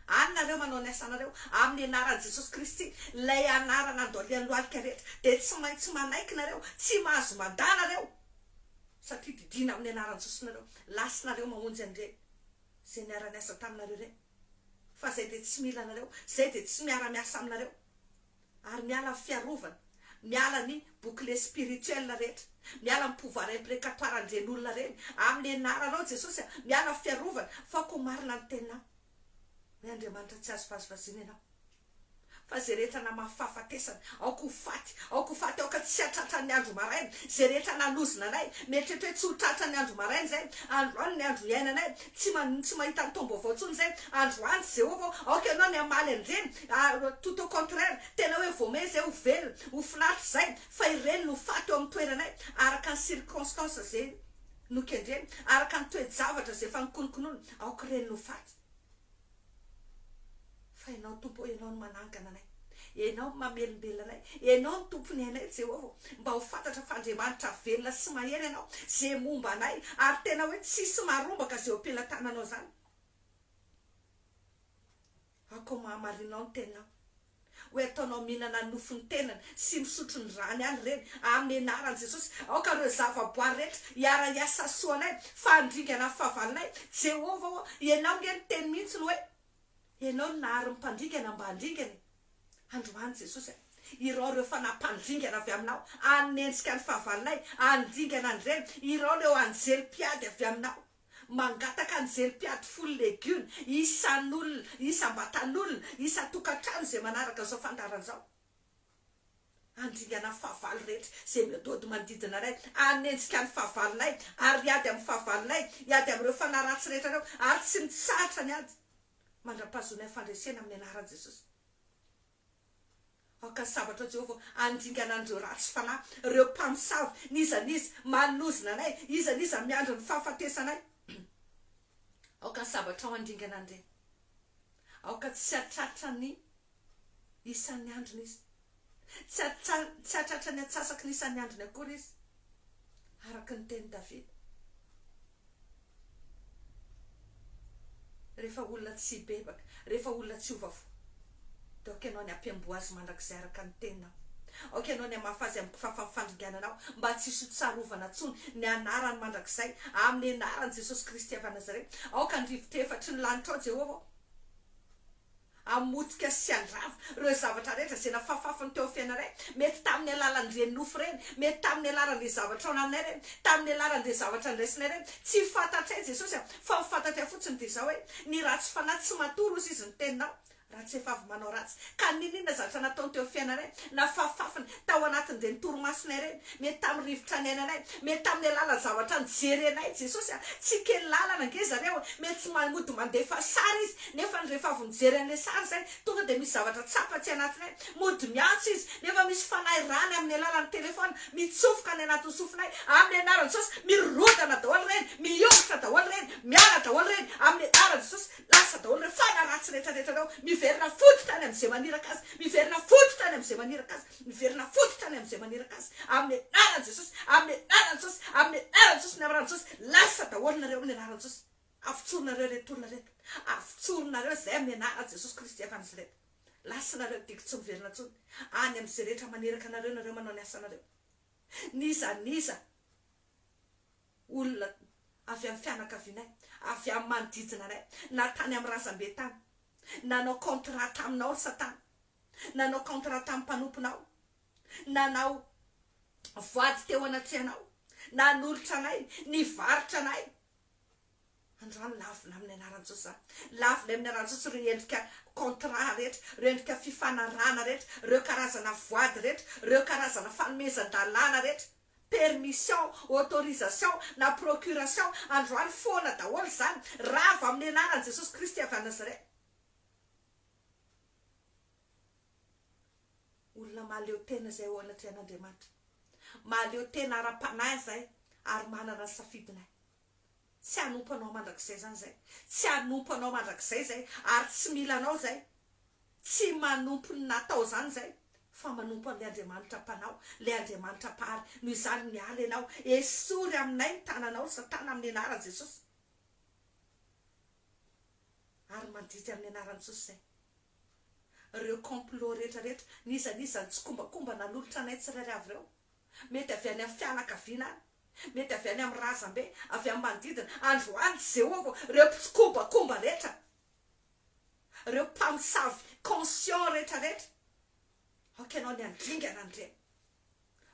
Any nareo manao ny asanareo. Amin'ny anaran'i Jesosy Kristy, ilay anarana andohalian'ny lohalika rehetra, dia tsy maintsy manaiky nareo. Tsy mahazo mandà nareo. Satria didiana amin'ny anaran'i Jesosy nareo. Lasa nareo mamonjy an'ireny. Izay niara-niasa taminareo ireny, fa izay dia tsy mila anareo, izay dia tsy miara-miasa aminareo, ary miala ny fiarovana, miala ny bouclier spirituel rehetra, miala ny pouvoir imprécatoire an'ireny olona ireny, amin'ny anaranao Jesosy a, miala ny fiarovana, fa koa marina ny teninao, hoe Andriamanitra tsy azo vazivaziana ianao. Fa izay rehetra namafy fahafatesana, aoka ho faty, aoka ho faty, aoka tsy hahatratra ny andro maraina, izay rehetra nanozona anay, mieritreritra hoe tsy ho tratra ny andro maraina izay, androany ny andro iainanay, tsy tsy mahita ny taom-baovao intsony izay, androany Jehovah ô, aoka Ianao ny hamaly an'ireny, ary tout au contraire, tena hoe vao may izay ho velona, ho finaritra izay, fa ireny no faty eo amin'ny toeranay, araka ny circonstances izay nokendreny, araka ny toe-javatra izay efa nokononkonony, aoka ireny no ho faty. Fa Ianao, Tompo ô, Ianao no manangana anay. Ianao no mamelombelona anay. Ianao no Tompon'ny ainay, Jehovah ô. Mba ho fantatra fa Andriamanitra velona sy mahery Ianao, izay momba anay, ary tena hoe tsisy marombaka izay eo am-pelatananao izany. Aoka ho mahamarinao ny teninao. Hoe ataonao mihinana ny nofon'ny tenany sy misotro ny rany ihany ireny, amin'ny anaran'i Jesosy. Aoka ireo zavaboary rehetra hiara-hiasa soa anay, fa handringana ny fahavalonay. Jehovah ô, Ianao ange niteny mihitsy ny hoe, Ianao no nahary ny mpandringana mba handringana e. Androany Jesosy a, irao ireo fanahy mpandringana avy aminao, hanenjika ny fahavalonay, handringana an'ireny, irao ireo anjely mpiady avy aminao. Mangataka anjely mpiady folo legiona, isan'olona, isam-batan'olona, isan-tokantrano izay manaraka izao fandaharana izao. Handringana ny fahavalo rehetra izay mihodihody manodidina anay, hanenjika ny fahavalonay, ary hiady amin'ny fahavalonay, hiady amin'ireo fanahy ratsy rehetra ireo, ary tsy mitsahatra ny ady mandra-pahazoanay fandresena amin'ny anaran'i Jesosy. Aoka ny sabatrao Jehovah handringana an'ireo ratsy fanahy, ireo mpamosavy, n'iza n'iza manozona anay, iza n'iza miandry ny fahafatesanay. Aoka ny sabatrao handringana an'ireny. Aoka tsy hahatratra ny isan'ny androny izy. Tsy hahatratra ny antsasaky ny isan'ny androny akory izy, araka ny tenin'i Davida. Rehefa olona tsy hibebaka, rehefa olona tsy hiova fo, dia aoka ianao ny hampiamboho azy mandrakizay araka ny teninao. Aoka ianao ny hamafa azy amin'ny kifafan'ny fandringananao mba tsy hisy ho tsarovana intsony ny anarany mandrakizay amin'ny anaran'i Jesosy Kristy avy any Nazareta. Aoka ny rivotra efatry ny lanitrao Jehovah ô, hamotika sy handrava ireo zavatra rehetra izay nafafafiny teo amin'ny fiainanay, mety tamin'ny alalan'ireny nofy ireny, mety tamin'ny alalan'ireny zavatra nananay ireny, tamin'ny alalan'ireny zavatra niraisinay ireny, tsy fantatray Jesosy a, fa ny fantatray fotsiny dia izao hoe, ny ratsy fanahy tsy matory hozy izy ny teninao, Raha tsy efa avy manao ratsy. Ka n'inon'inona zavatra nataony teo amin'ny fiainanay, nafafafiny tao anatin'ireny torimasonay ireny, mety tamin'ny rivotra niainanay, mety tamin'ny alalan'ny zavatra nijerenay, Jesosy a! Tsy kely lalana ange zareo e! Mety tsy mody mandefa sary izy, nefa ny rehefa avy mijery an'ilay sary izay, tonga dia misy zavatra tsapa aty anatinay. Mody miantso izy, nefa misy fanahy rany amin'ny alalan'ny telefaonina, mitsofoka any anatin'ny sofinay, amin'ny anaran'i Jesosy, mirodana daholo ireny, miongotra daholo ireny, miala daholo ireny, amin'ny anaran'i Jesosy. Lasa daholo ireo fanahy ratsy rehetra rehetra ireo, miverina fototra any amin'izay maniraka azy, miverina fototra any amin'izay maniraka azy, miverina fototra any amin'izay maniraka azy, amin'ny anaran'i Jesosy, amin'ny anaran'i Jesosy, amin'ny anaran'i Jesosy, ny anaran'i Jesosy, lasa daholo nareo amin'ny anaran'i Jesosy, avotsorinareo ireto olona ireto, avotsorinareo izay amin'ny anaran'i Jesosy Kristy avy any Nazareta, lasa nareo diky tsy miverina intsony, any amin'izay rehetra maniraka anareo nareo manao ny asanareo, n'iza n'iza. Olona avy amin'ny fianakavianay, avy amin'ny manodidina anay, na tany amin'ny razambe tany. Nanao contrat taminao ry satana. Nanao contrat tamin'ny mpanomponao. Nanao voady teo anatrehanao. Nanolotra anay, nivarotra anay. Androany lavina amin'ny anaran'i Jesosy izany. Lavina amin'ny anaran'i Jesosy ireo endrika contrat rehetra, ireo endrika fifanarahana rehetra, ireo karazana voady rehetra, ireo karazana fanomezan-dalàna rehetra. Permission, autorisation na procuration, androany foana daholo izany, rava amin'ny anaran'i Jesosy Kristy avy any Nazareth. Olona mahaleo tena izay eo anatrehan'Andriamanitra. Mahaleo tena ara-panahy izay ary manana ny safidinay. Tsy hanompo anao mandrakizay izany izay. Tsy hanompo anao mandrakizay izay ary tsy mila anao izay. Tsy manompo ny natao izany izay fa manompo an'ilay Andriamanitra Mpanao, ilay Andriamanitra Mpahary. Noho izany miala ianao. Esory aminay ny tananao ry Satana amin'ny anaran'i Jesosy. Ary mandidy amin'ny anaran'i Jesosy izay. Ireo complot rehetra rehetra, n'iza n'iza nitsikombakomba nanolotra anay tsirairay avy ireo. Mety avy any amin'ny fianakaviana any. Mety avy any amin'ny razambe, avy amin'ny manodidina. Androany Jehovah, ireo mpitsikombakomba rehetra. Ireo mpamosavy conscient rehetra rehetra, aoka ianao ny handringana an'ireny.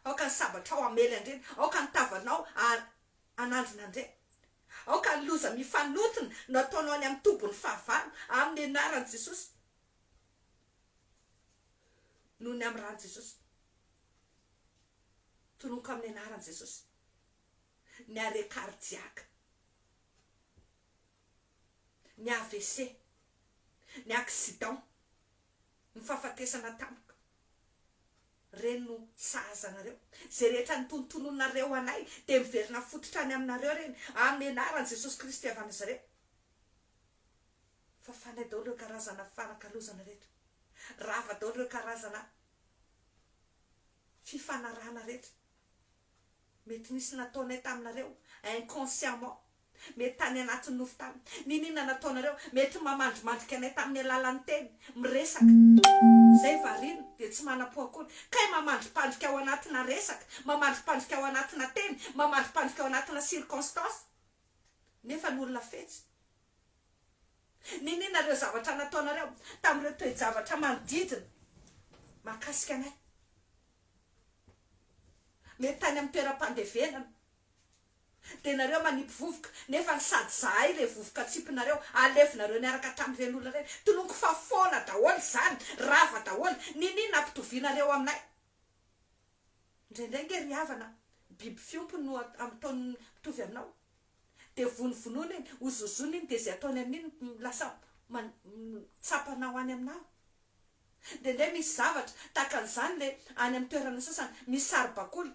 Aoka ny sabatrao hamely an'ireny. Aoka ny tavanao hanandrina an'ireny. Aoka ny loza mifanontona no ataonao any amin'ny tobin'ny fahavalo, amin'ny anaran'i Jesosy. Noho ny amin'ny ran'i Jesosy. Tononiko amin'ny anaran'i Jesosy. Ny arrêt cardiaque. Ny AVC, ny accident, ny fahafatesana tampoka, ireny no sahaza anareo. Izay rehetra nitonontononareo anay dia miverina fototra any aminareo ireny, amin'ny anaran'i Jesosy Kristy avy any Nazareta. Fafanay daholo ireo karazana fanakalozana rehetra. Rava daholo ireo karazana fifanarahana rehetra. Mety nisy nataonay taminareo inconsciemment. Mety tany anatin'ny nofy tany. N'inon'inona nataonareo, mety mamandrimandrika anay tamin'ny alalan'ny teny, miresaka. Izay variana dia tsy manam-po akory. Kay mamandripandrika ao anatina resaka, mamandripandrika ao anatina teny, mamandripandrika ao anatina circonstance. Nefa ny olona fetsy. N'inon'inona ireo zavatra nataonareo tamin'ireo toe-javatra manodidina mahakasika anay. Mety tany amin'ny toeram-pandevenana. Dia nareo manipy vovoka, nefa ny sady zahay le vovoka atsipinareo, alevinareo niaraka tamin'ireny olona ireny, tononiko fa foana daholo izany, rava daholo, niniana ampitovianareo aminay. Indraindray nge ry havana, biby fiompy no ataony mitovy aminao, dia vonovonoina iny, hozozona iny, dia izay ataony amin'iny lasa tsapanao any aminao. Indraindray misy zavatra, tahaka an'izany le any amin'ny toerana sasany, misy saribakoly,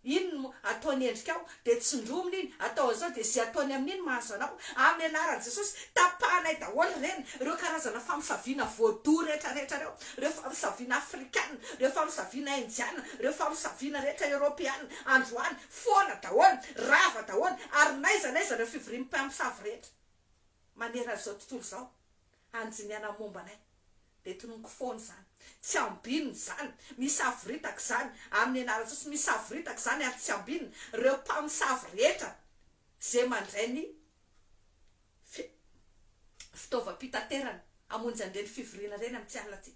Iny no ataony endrikao dia tsindromina iny, atao an'izao dia izay ataony amin'iny mahazo anao. Amin'ny anaran'i Jesosy, tapahanay daholo ireny, ireo karazana famosaviana vaudou rehetra rehetra ireo, ireo famosaviana afrikana, ireo famosaviana indiana, ireo famosaviana rehetra eoropeana, androany, foana daholo, rava daholo, ary n'aiza n'aiza ireo fivorian'ny mpamosavy rehetra manerana izao tontolo izao, hanjiniana momba anay. Dia tononiko foana izany. Tsy ambinina izany. Misavoritaka izany. Amin'ny anaran'i Jesosy, misavoritaka izany ary tsy ambinina. Ireo mpamosavy rehetra izay mandray ny fitaovam-pitaterana hamonjy an'ireny fivoriana ireny amin'ity alina ity.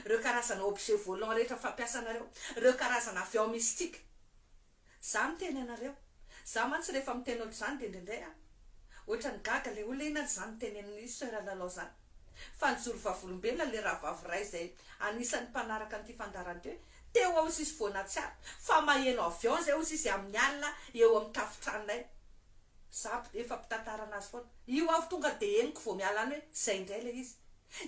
Ireo karazana objet volant rehetra fampiasanareo. Ireo karazana avion mystique. Za miteny anareo. Za mantsy rehefa miteny ohatr'izany dia indraindray aho ohatran'ny gaga le olona inona ary izany tenenin'i soeur Lalao zany. Fa nijoro vavolombelona le rahavavy iray izay anisan'ny mpanaraka an'ity fandaharana ity hoe teo aho ozy izy vao nahatsiaro fa maheno avion zay ozy izy amin'ny alina eo amin'ny tafon-tranonay. Za efa mpitantarana azy foana. Io aho tonga dia henoko vao miala any hoe zay indray le izy.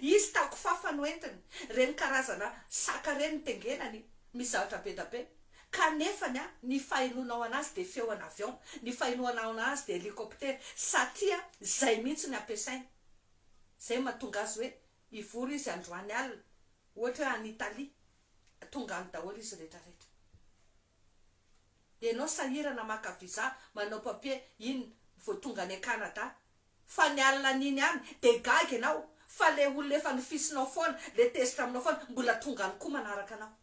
Izy takofafa no entiny. Ireny karazana saka ireny no tengenany. Misy zavatra be da be. Kanefany a, ny fahenoanao anazy dia feo ana avion, ny fahenoanao anazy dia helicoptera, satria zay mihitsy ny ampiasainy. Zay no mahatonga azy hoe hivory izy androany alina, ohatra hoe any Italie, tonga any daholo izy rehetra rehetra. Ianao sahirana maka visa, manao papier, inona, vao tonga any Canada. Fa ny alina an'iny ihany dia gaga ianao fa le olona efa nofisinao foana, le tezitra aminao foana, mbola tonga any koa manaraka anao.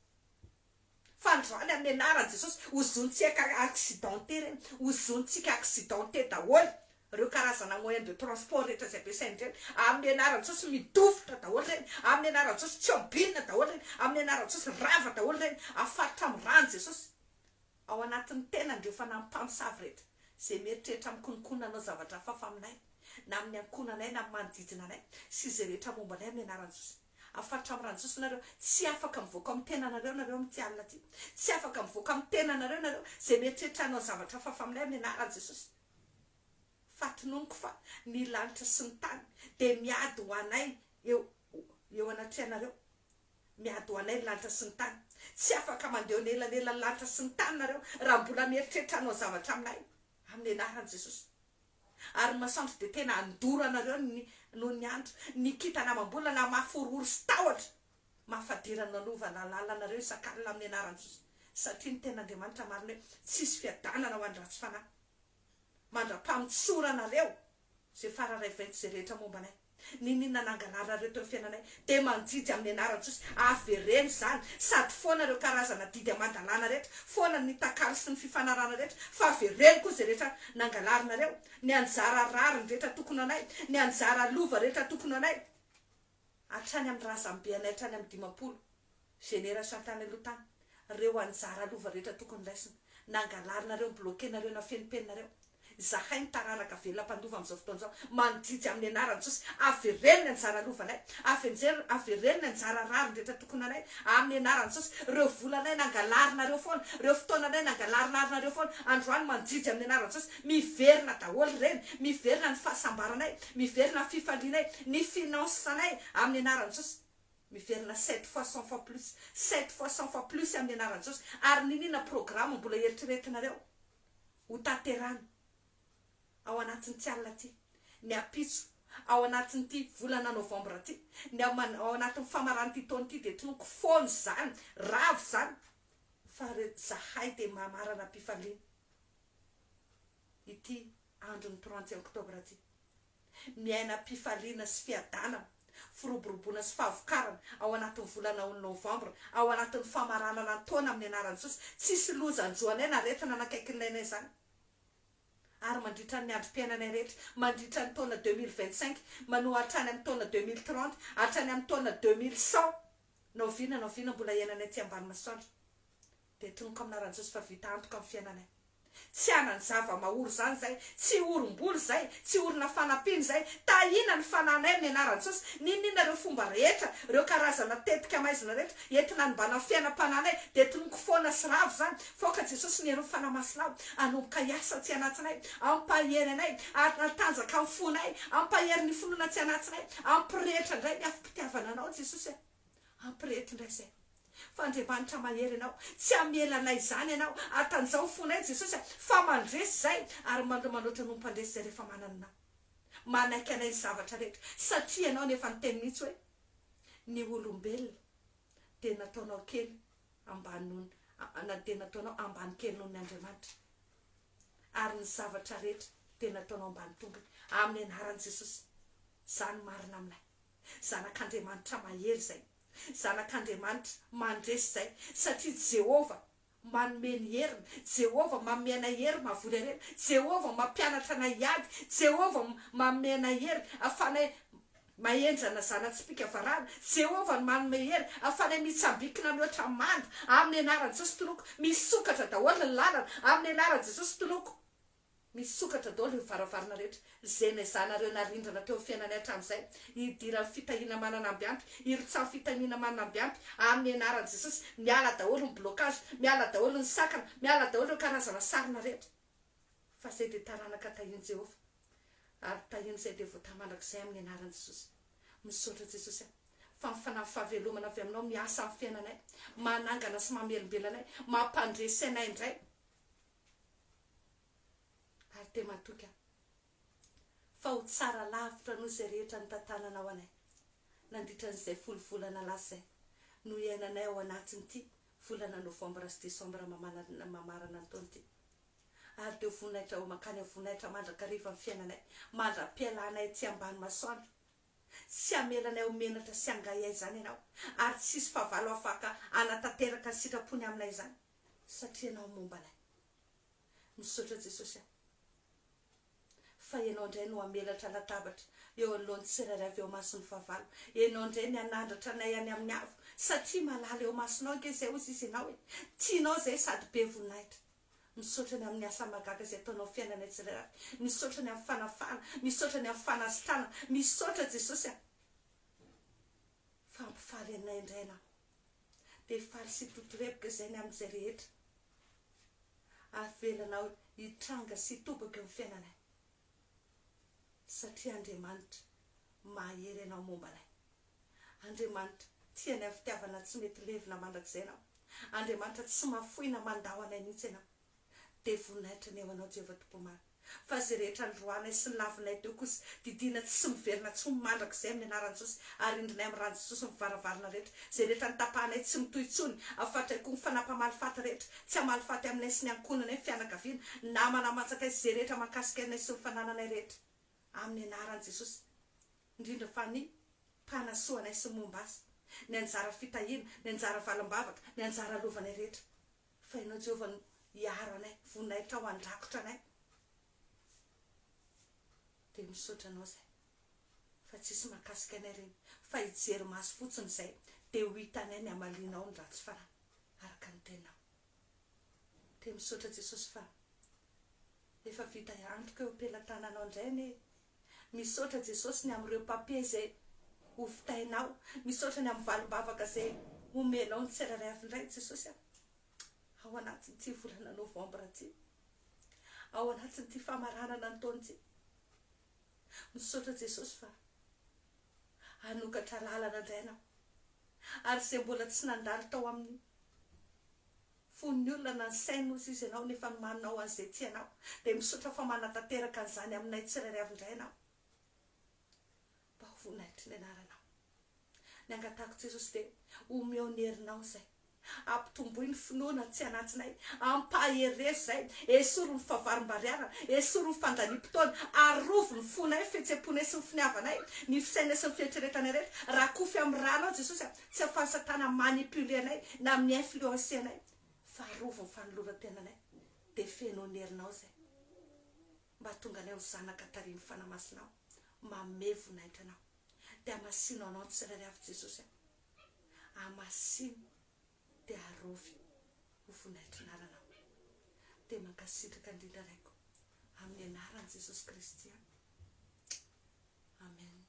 Fa androany amin'ny anaran'i Jesosy, hozontsika accidenté ireny, hozontsika accidenté daholo ireo karazana moyen de transport rehetra izay ampiasaina ireny, amin'ny anaran'i Jesosy midofotra daholo ireny, amin'ny anaran'i Jesosy tsy ombinina daholo ireny, amin'ny anaran'i Jesosy rava daholo ireny, afaritra amin'ny ran'i Jesosy ao anatin'ny tenany ireo fanahy mpamosavy rehetra izay mieritreritra mikonokonona hanao zavatra hafahafa aminay na amin'ny ankohonanay na amin'ny manodidina anay sy izay rehetra momba anay amin'ny anaran'i Jesosy. Afatra amin'ny ran'i Jesosy nareo. Tsy afaka mivoaka amin'ny tenanareo nareo amin'ity alina ity. Tsy afaka mivoaka amin'ny tenanareo nareo izay mieritreritra hanao zavatra hafahafa aminay amin'ny anaran'i Jesosy. Fa tononiko fa ny lanitra sy ny tany dia miady ho anay eo eo anatrehanareo. Miady ho anay ny lanitra sy ny tany. Tsy afaka mandeha eo anelanelan'ny lanitra sy ny tany nareo raha mbola mieritreritra hanao zavatra aminay amin'ny anaran'i Jesosy. Ary ny masoandro dia tena handoro anareo ny noho ny andro, ny kintana amam-bolana hamafy horohoro sy tahotra, mahafadiran nanova lalàna anareo isak'alina amin'ny anaran'i Jesosy, satria ny tenin'Andriamanitra marina hoe tsisy fiadanana ho an'ny ratsy fanahy, mandra-pamotsoranareo izay fararay venty izay rehetra momba anay. Niniana nangalarareo teo fiainanay dia manjijy amin'ny anaran'i Jesosy avereno izany sady foana ireo karazana didy aman-dalàna rehetra foana ny takalo sy ny fifanarahana rehetra fa avereno koa izay rehetra nangalarinareo ny anjara rariny rehetra tokony ho anay ny anjara lova rehetra tokony ho anay hatrany amin'ny razambe anay hatrany amin'ny 50 génération tany aloha tany reo anjara lova rehetra tokony raisina nangalarinareo nibloquenareo nafenimpeninareo izahay ny taranaka velona mpandova amin'izao fotoana izao manjijy amin'ny anaran'i Jesosy avereno ny anjara lovanay avenjero avereno ny anjara rariny rehetra tokony anay amin'ny anaran'i Jesosy reo volanay nangalarinareo foana reo fotoananay nangalarinarinareo foana androany manjijy amin'ny anaran'i Jesosy miverina daholo ireny miverina ny fahasambaranay miverina ny fifalianay ny finance-nay amin'ny anaran'i Jesosy Miverina sept fois cent fois plus, sept fois cent fois plus amin'ny anaran'i Jesosy. Ary niniana programme mbola eritreretinareo ho tanterahina ao anatin'ity alina ity, ny ampitso, ao anatin'ity volana novembre ity, ny ao ao anatin'ny famaran'ity taona ity dia tonoko foana izany, rava izany, fa re zahay dia mamarana am-pifaliana ity andron'ny 31 octobre ity. Miaina am-pifaliana sy fiadanana, firoboroboana sy fahavokarana ao anatin'ny volana novambra, ao anatin'ny famaranana ny taona amin'ny anaran'i Jesosy. Tsisy loza hanjo anay na aretina hanakaiky anay izany. Ary mandritra ny androm-piainanay rehetra, mandritra ny taona 2025, manohy hatrany amin'ny taona 2030, hatrany amin'ny taona 2100, na oviana na oviana mbola iainanay aty ambany masoandro, dia tonoko amin'ny anaran'i Jesosy fa vita antoka ny fiainanay. Tsy hanan zava-mahory izany izay, tsy orim-bola izay, tsy orina fanampiana izay, tahiana ny fananay amin'ny anaran'i Jesosy, n'inon'inona ireo fomba rehetra, ireo karazana tetika maizina rehetra, entina hanimbana ny fiainam-pananay, dia tonoko foana sy rava izany, faoka Jesosy ny herin'ny Fanahy Masinao hanomboka hiasa aty anatinay, hampahery anay, hatanjaka ny fonay, hampahery ny finoana aty anatinay, hampirehitra indray ny afom-pitiavana Anao Jesosy e. Ampireheto indray izay. Fa Andriamanitra mahery Ianao. Tsy hamela anay izany Ianao. Atanjaho fonay Jesosy a. Fa mandresy izay ary manoatra noho ny mpandresy izay rehefa manana Anao. Manaiky anay ny zavatra rehetra. Satria Ianao no efa niteny mihitsy hoe ny olombelona dia nataonao kely ambany noho ny dia nataonao ambany kely noho ny Andriamanitra. Ary ny zavatra rehetra dia nataonao ambany tongony. Amin'ny anaran'i Jesosy. Izany marina aminay. Zanak'Andriamanitra mahery izay. Zanak'Andriamanitra mandresy izay, satria Jehovah manome ny heriny, Jehovah manome anay hery mahavory harena, Jehovah mampianatra anay hiady, Jehovah manome anay hery ahafahanay mahenjana zana-tsipìka varahina, Jehovah no manome hery ahafahanay mitsambikina mihoatra manda, amin'ny anaran'i Jesosy Toloko, misokatra daholo ny lalana, amin'ny anaran'i Jesosy Toloko. Misokatra daholo ny varavarana rehetra izay nezahanareo narindrana teo amin'ny fiainanay hatramin'izay, hidiran'ny fitahiana manana amby ampy, hirotsahan'ny fitahiana manana amby ampy, amin'ny anaran'i Jesosy, miala daholo ny blocage, miala daholo ny sakana, miala daholo ireo karazana sarona rehetra, fa izay dia taranaka tahian'i Jehovah, ary tahian'izay dia voatahy mandrakizay amin'ny anaran'i Jesosy. Misaotra Jesosy a, fa ny fanahy fahavelomana avy aminao miasa amin'ny fiainanay, manangana sy mamelombelona anay, mampandresy anay indray. Ary dia matoky aho fa ho tsara lavitra noho izay rehetra nitantananao anay nandritra an'izay folo volana lasa izay no iainanay ao anatin'ity volana novambra sy desambra mamarana ny taona ity. Ary dia ho voninahitra ho mankany amin'ny voninahitra mandrakariva ny fiainanay mandra-pialanay ety ambany masoandro. Tsy hamela anay ho menatra sy hangahiahy izany Ianao, ary tsy hisy fahavalo afaka hanatanteraka ny sitrapony aminay izany, satria Ianao momba anay. Misaotra Jesosy a! Fa Ianao indray no hamelatra latabatra eo anoloan'ny tsirairay avy eo imason'ny fahavalo. Ianao indray ny hanandratra anay any amin'ny avo, satria malala eo imasonao ange izay hozy izy Ianao e! Tianao izay sady be voninahitra. Misaotra ny amin'ny asa mahagaga izay ataonao fiainanay tsirairay avy. Misaotra ny amin'ny fanafahana, misaotra ny amin'ny fanasitranana, misaotra Jesosy a! Fa hampifaly anay indray Ianao. Dia faly sy totorebika izay ny amin'izay rehetra avelanao hitranga sy hitobaka eo amin'ny fiainanay. Satria Andriamanitra mahery Anao momba anay. Andriamanitra tia anay amin'ny fitiavana tsy mety levona mandrakizay Ianao. Andriamanitra tsy mahafoy na mandao anay mihitsy Ianao. Dia voninahitra ny eo Anao Jehovah Tompo marina. Fa izay rehetra noroahanay sy nolavinay teo kosa, didiana tsy miverina intsony mandrakizay amin'ny anaran'i Jesosy, ary rindrinay amin'ny ran'i Jesosy ny varavarana rehetra. Izay rehetra notapahanay tsy mitohy intsony, afatray koa ny fanahy mpamaly faty rehetra, tsy hamaly faty aminay sy ny ankohonanay, ny fianakaviana, namana aman-tsakaiza, izay rehetra mahakasika anay sy ny fanananay rehetra. Amin'ny anaran'i Jesosy. Indrindra fa ny mpanasoa anay sy ny momba azy, ny anjara fitahiana, ny anjara valim-bavaka, ny anjara lovanay rehetra. Fa Ianao Jehovah no hiaro anay, voninahitrao handrakotra anay. Dia misaotra Anao izahay fa tsisy mahakasika anay ireny, fa hijery maso fotsiny izay dia ho hitanay ny hamalianao ny ratsy fanahy araka ny teninao. Dia misaotra Jesosy fa efa vita antoka eo am-pelatananao indray anie e. Misaotra Jesosy ny amin'ireo papier izay ho vitainao. Misaotra ny amin'ny valim-bavaka izay omenao ny tsirairay avy indray Jesosy a. Ao anatin'ity volana novambra ity. Ao anatin'ity famaranana ny taona ity. Misaotra Jesosy fa hanokatra lalana indray ianao. Ary izay mbola tsy nandalo tao amin'ny Fon'ny olona na ny sainy hozy izy ianao nefa nomaninao an'izay tianao dia misaotra fa manatanteraka an'izany aminay tsirairay avy indray ianao mba ho voninahitry ny anaranao. Ny angatahako Jesosy dia omeo ny herinao izay ampitomboy ny finoana tsy anatinay, ampaherezo izay, esory ny fahavarimbarianana, esory ny fandaniam-potoana, arovy ny fonay, fihetsem-ponay sy ny finiavanay, ny fisainay sy ny fieritreretanay rehetra, rakofy amin'ny ranao Jesosy a. Tsy afahan'i satana manipuler anay na mi-influencer anay fa arovy ny fanoloran-tenanay dia feno ny herinao izay mba hahatonga anay ho zanaka tarihin'ny Fanahy Masinao manome voninahitra anao dia hamasino anao ny tsirairay avy Jesosy a hamasino dia arovy ho voninahitry ny anaranao dia mankasitraka indrindra Raiko amin'ny anaran'i Jesosy Kristy a Amen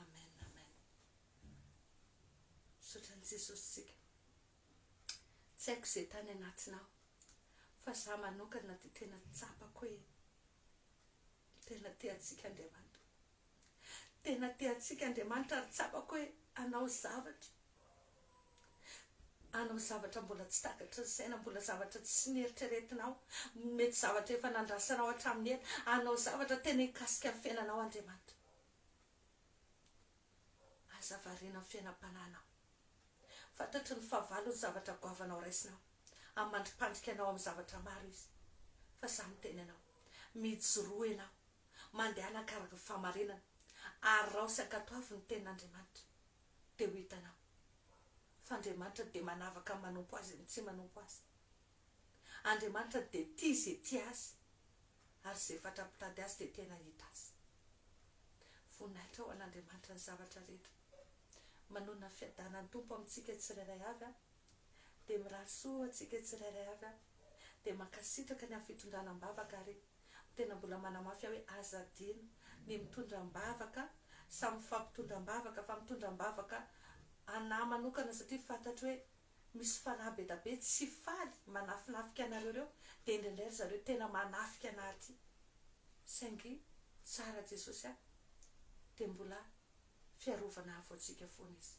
Amen Amen Misaotra an'i Jesosy tsika. Tsy haiko izay tany anatinao fa za manokana dia tena tsapako hoe tena tia antsika Andriamanitra. Tena tia antsika Andriamanitra ary tsapako hoe hanao zavatra. Hanao zavatra mbola tsy takatry ny saina, mbola zavatra tsy neritreretinao, mety zavatra efa nandrasanao hatramin'ny ela. Hanao zavatra tena hikasika ny fiainanao Andriamanitra. Aza variana amin'ny fiainam-panahinao. Fantatry ny fahavalo ny zavatra goavana ho raisinao, ary mandripandrika anao amin'ny zavatra maro izy. Fa izaho miteny anao, mijoroa ianao, mandehana araka ny fahamarinana. Araho sy ankatoavy ny tenin'Andriamanitra dia ho hitanao fa Andriamanitra dia manavaka ny manompo Azy ny tsy manompo Azy. Andriamanitra dia tia izay tia Azy ary izay fatra-pitady Azy dia tena hahita Azy. Voninahitra ho an'Andriamanitra ny zavatra rehetra. Manonona ny fiadanan'ny Tompo amintsika tsirairay avy aho. Dia mirary soa ho antsika tsirairay avy aho. Dia mankasitraka ny amin'ny fitondrana am-bavaka ary tena mbola manamafy aho hoe aza adino ny mitondra am-bavaka, samy mifampitondra am-bavaka fa mitondra am-bavaka anah manokana satria fantatro hoe misy fanahy be da be tsy faly manafinafika anareo ireo dia indraindray ry zareo tena manafika anah aty saingy tsara Jesosy a dia mbola fiarovana avo antsika foana izy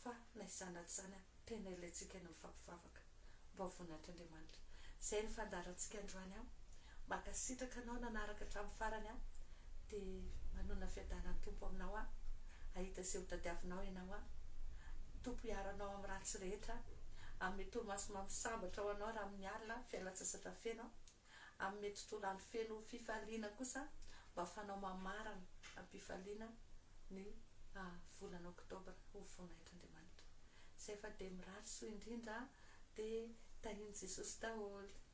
fa na izany na tsy izany a tena ilaintsika ny mifampivavaka mba ho voninahitr'Andriamanitra izay ny fandaharantsika androany a mankasitraka anao nanaraka hatramin'ny farany a dia manonona fiadanan'ny Tompo aminao aho hahita izay ho tadiavinao ianao aho Tompo hiaro anao amin'ny ratsy rehetra hanome torimaso mamy sambatra ho anao raha amin'ny alina fialan-tsasatra feno hanome tontolo andro feno fifaliana kosa mba ahafahanao mamarana am-pifaliana ny volana oktobra ho voninahitr'Andriamanitra. Izay fa dia mirary soa indrindra dia tahian'i Jesosy daholo.